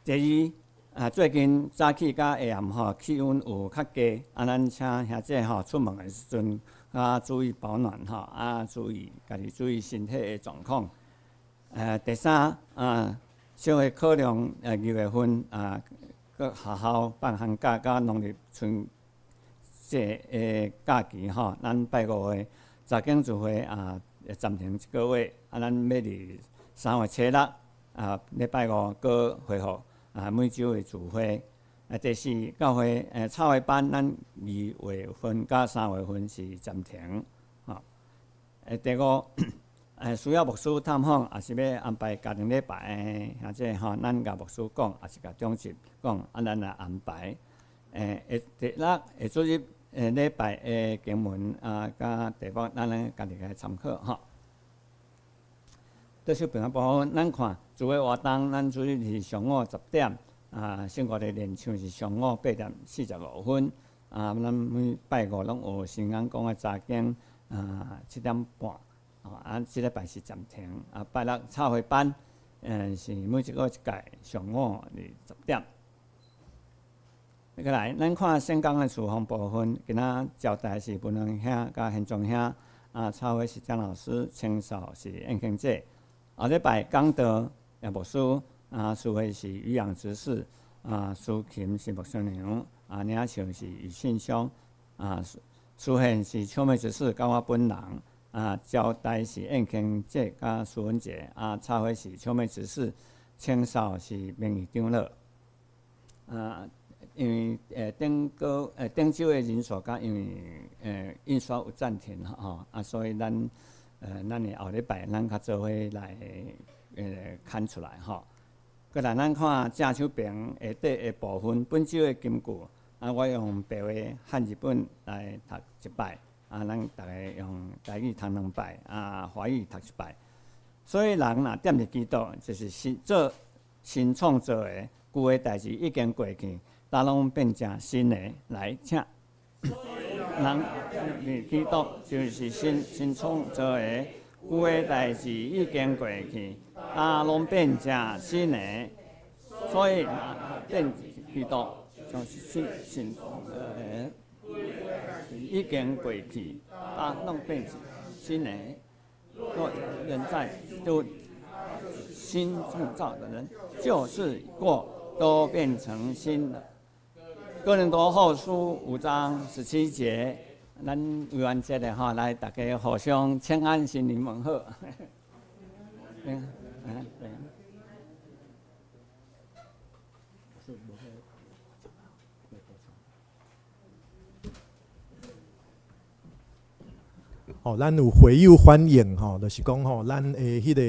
第二，啊，最近早起佮下暗吼，氣溫有較低，啊，咱請兄弟吼出門的時陣，較注意保暖吼，啊，注意家己注意身體的狀況。第三，啊，小會考量2月份啊，閣學校放寒假佮農曆春節的假期吼，咱拜五的查經聚會啊，暫停一個月，啊，咱欲佇3月初6啊，禮拜五閣恢復啊，每週的聚會。啊，第四，教會插畫班，咱2月份佮3月份是暫停，吼。第五，需要牧師探訪，抑是欲安排家庭禮拜的，或者吼，咱共牧師講，抑是共長執講，啊，咱來安排。第六，會主日禮拜的經文啊，佮題目，咱來家己來參考吼。倒數平安部分，咱看聚會活動，咱主日是上午10點，啊，聖歌的練唱是上午8點45分，啊，咱每拜五攏有新眼光的查經，啊，7點半，啊，這禮拜是暫停，啊，拜六插畫班，是每一個月一屆，上午10點。過來，咱看聖工的事奉部分，今仔招待是文榮兄佮賢忠兄，啊，插畫是張老師，清掃是燕卿姐。後禮拜講道葉牧師，啊，司會是漁養執事，啊，司琴是牧師娘，啊，領袖是余信松，啊，司獻是秋妹執事，佮我本人，啊，招待是燕卿姐佮苏文杰，啊，插花是秋妹執事，清掃是名譽長老，啊。因為頂個頂週的人數，佮因為印刷有暫停吼，啊，所以咱的後禮拜咱較做伙來刊出來吼。過來咱看正手邊下底的部分，本週的金句，啊，我用白話漢字本來讀一擺，啊，咱逐家用台語讀兩擺，啊，華語讀一擺。所以人若踮佇基督，就是新做新創造的，舊的代誌已經過去。逐攏變成新的，來，請。人佇基督就是新創造的，舊的代誌已經過去，逐攏變成新的。所以，踮基督就是新創造的，已經過去，逐攏變成新的。若人在就新創造的人，舊事已過，都變成新的。哥林多後書5章17節，咱有完這個吼，來大家互相請安，新年問好。嗯嗯對。吼，咱有會友反映吼，就是講吼，咱的彼個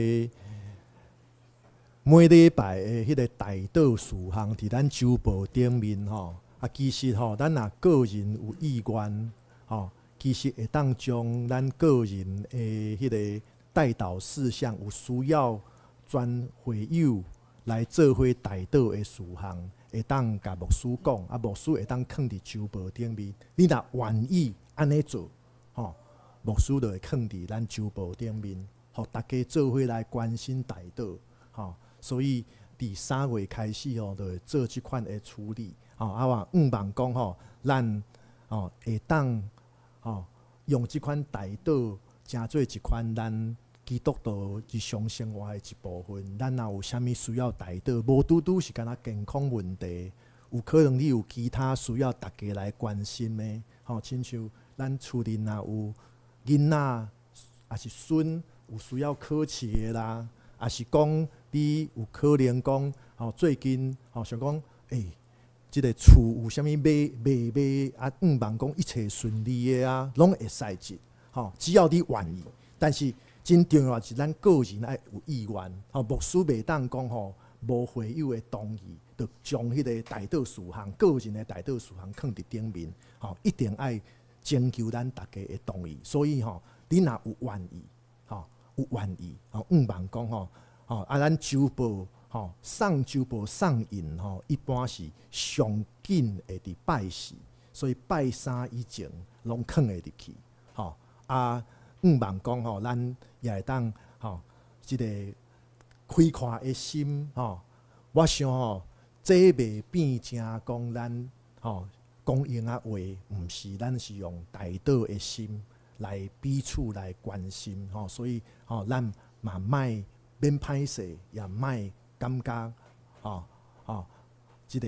每禮拜的彼個代禱事項，佇咱週報頂面吼。啊，其實吼，咱若個人有意願吼，其實會當將咱個人的彼個代禱事項，有需要全會友來做伙代禱的事項，會當共牧師講，啊，牧師會當囥佇週報頂面。你若願意按呢做，吼，牧師就會囥佇咱週報頂面，予大家做伙來關心代禱，吼。所以佇3月開始吼，就會做這款的處理。吼，啊，我向望講吼，咱吼會當吼用這款代禱，成做一款咱基督徒日常生活的一部分。咱若有啥物需要代禱，無拄拄是干焦健康問題，有可能你有其他需要大家來關心的，吼，親像咱厝裡若有囡仔，抑是孫有需要考試的啦，抑是講你有可能講吼，最近吼想講，欸，這个厝有啥物買賣買啊？向望講一切順利的啊，攏會使得吼，只要你願意。但是真重要是咱個人愛有意願吼，牧師袂當講吼，無會友的同意，就將彼个代禱事項、個人的代禱事項囥佇頂面，吼，一定愛徵求咱逐家的同意。所以吼，你若有願意，吼，有願意，吼，向望講吼，吼，啊，咱周報，吼，送周報送印吼，一般是上緊會佇拜四，所以拜三以前攏囥會入去，吼，啊，向望講吼，咱也會當吼，這個開闊的心吼，我想吼，這袂變成講咱吼講閒仔話，毋是，咱是用代禱的心來彼此來關心吼，所以吼，咱嘛莫免歹勢，也莫感覺吼吼，這个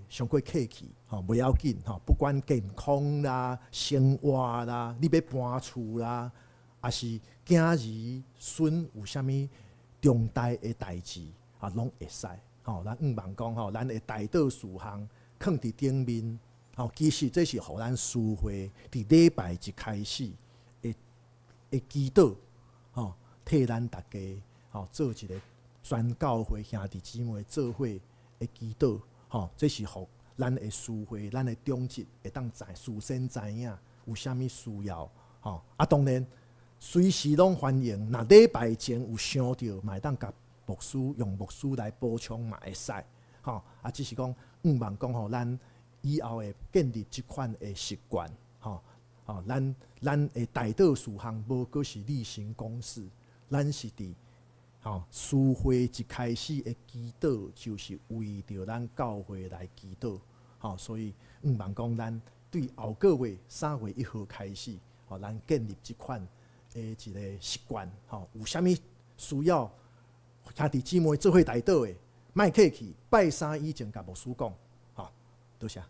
傷過客氣吼，袂要緊吼，不管健康啦、生活啦，你欲搬厝啦，抑是囝兒孫有啥物重大的代誌啊，攏會使吼。咱向望講吼，咱的代禱事項囥佇頂面吼，其實這是予咱司會佇禮拜一開始會會祈禱吼，替咱逐家吼做一个全教會兄弟姊妹做伙的祈禱吼，這是予咱的司會、咱的長執會當知事先知影有啥物需要吼。啊，當然。隨時攏歡迎，若禮拜前有想著，嘛會當共牧師用牧師來補充嘛會使，吼。啊，只是講向望講吼，咱以後會建立這款的習慣，吼吼，咱咱的代禱事項無閣是例行公事，咱是佇吼司會一開始的祈禱，就是為著咱教會來祈禱，吼。所以向望講，咱對後個月3月1號開始，吼，咱建立這款的一个習慣，吼，有啥物需要兄弟姊妹做伙代禱的，莫客氣，拜三以前共牧師講，吼，多謝。下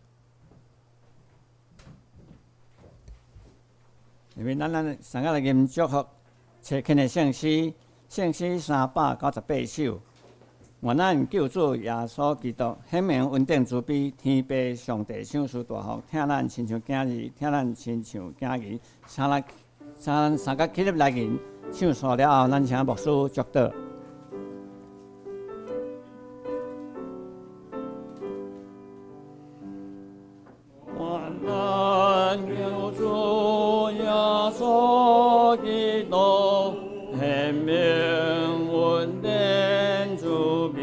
面咱咱三個來吟祝福，齊慶的聖詩，聖詩398首。願咱救主耶穌基督顯明恩典慈悲，天父上帝賞賜大福，疼咱親像囝兒，疼咱親像囝兒，請咱。咱三个起立來吟，唱煞了後，咱請牧師祝禱。願咱救主耶穌基督顯明恩典慈悲，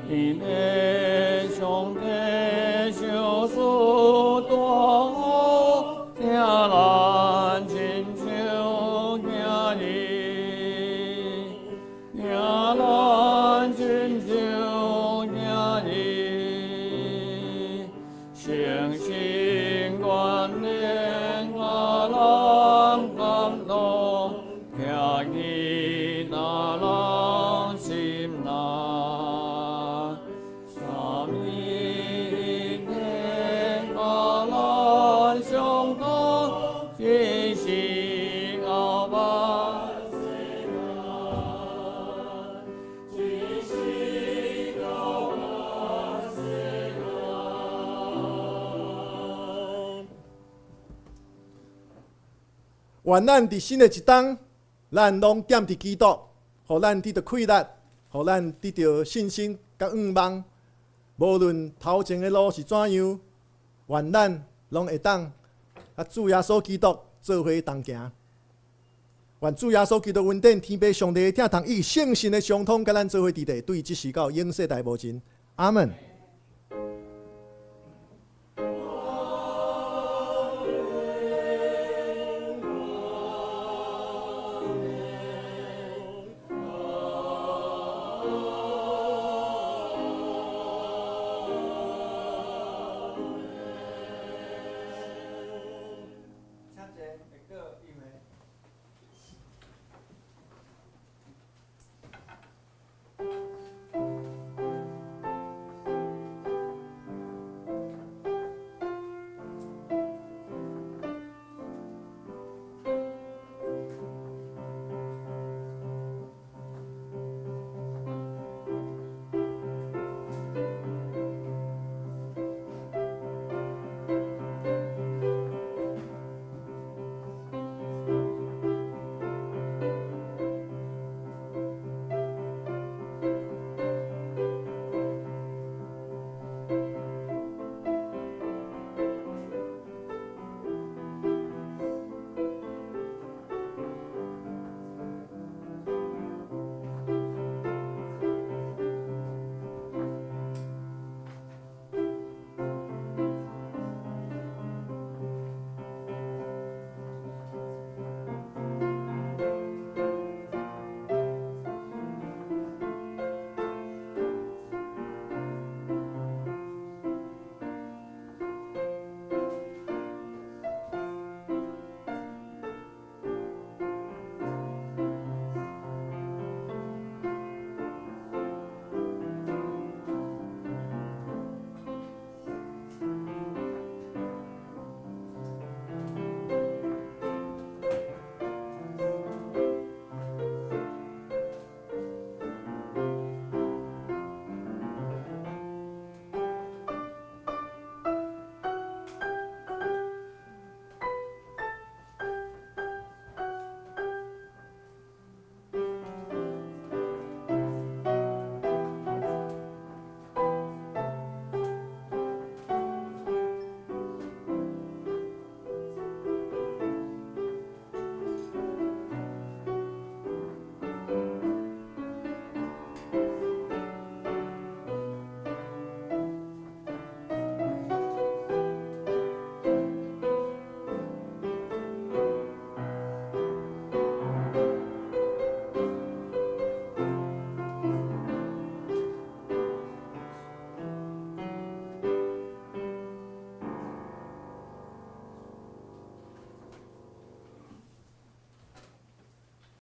天父上帝賞賜大福。疼咱親像囝兒，疼咱親像囝兒，誠心願憐予咱感動，疼惜咱人心內。三位一體佮咱相通，直至後萬世間，直至到萬世間。願咱佇新的一冬，咱攏踮佇基督，予咱得著氣力，予咱得著信心佮向望。無論頭前的路是怎樣，願咱攏會當佮主耶穌基督做伙同行。願主耶穌基督恩典、天父上帝的疼痛以及聖神的相通，佮咱做伙佇佇，對這時到永世代無盡。阿門。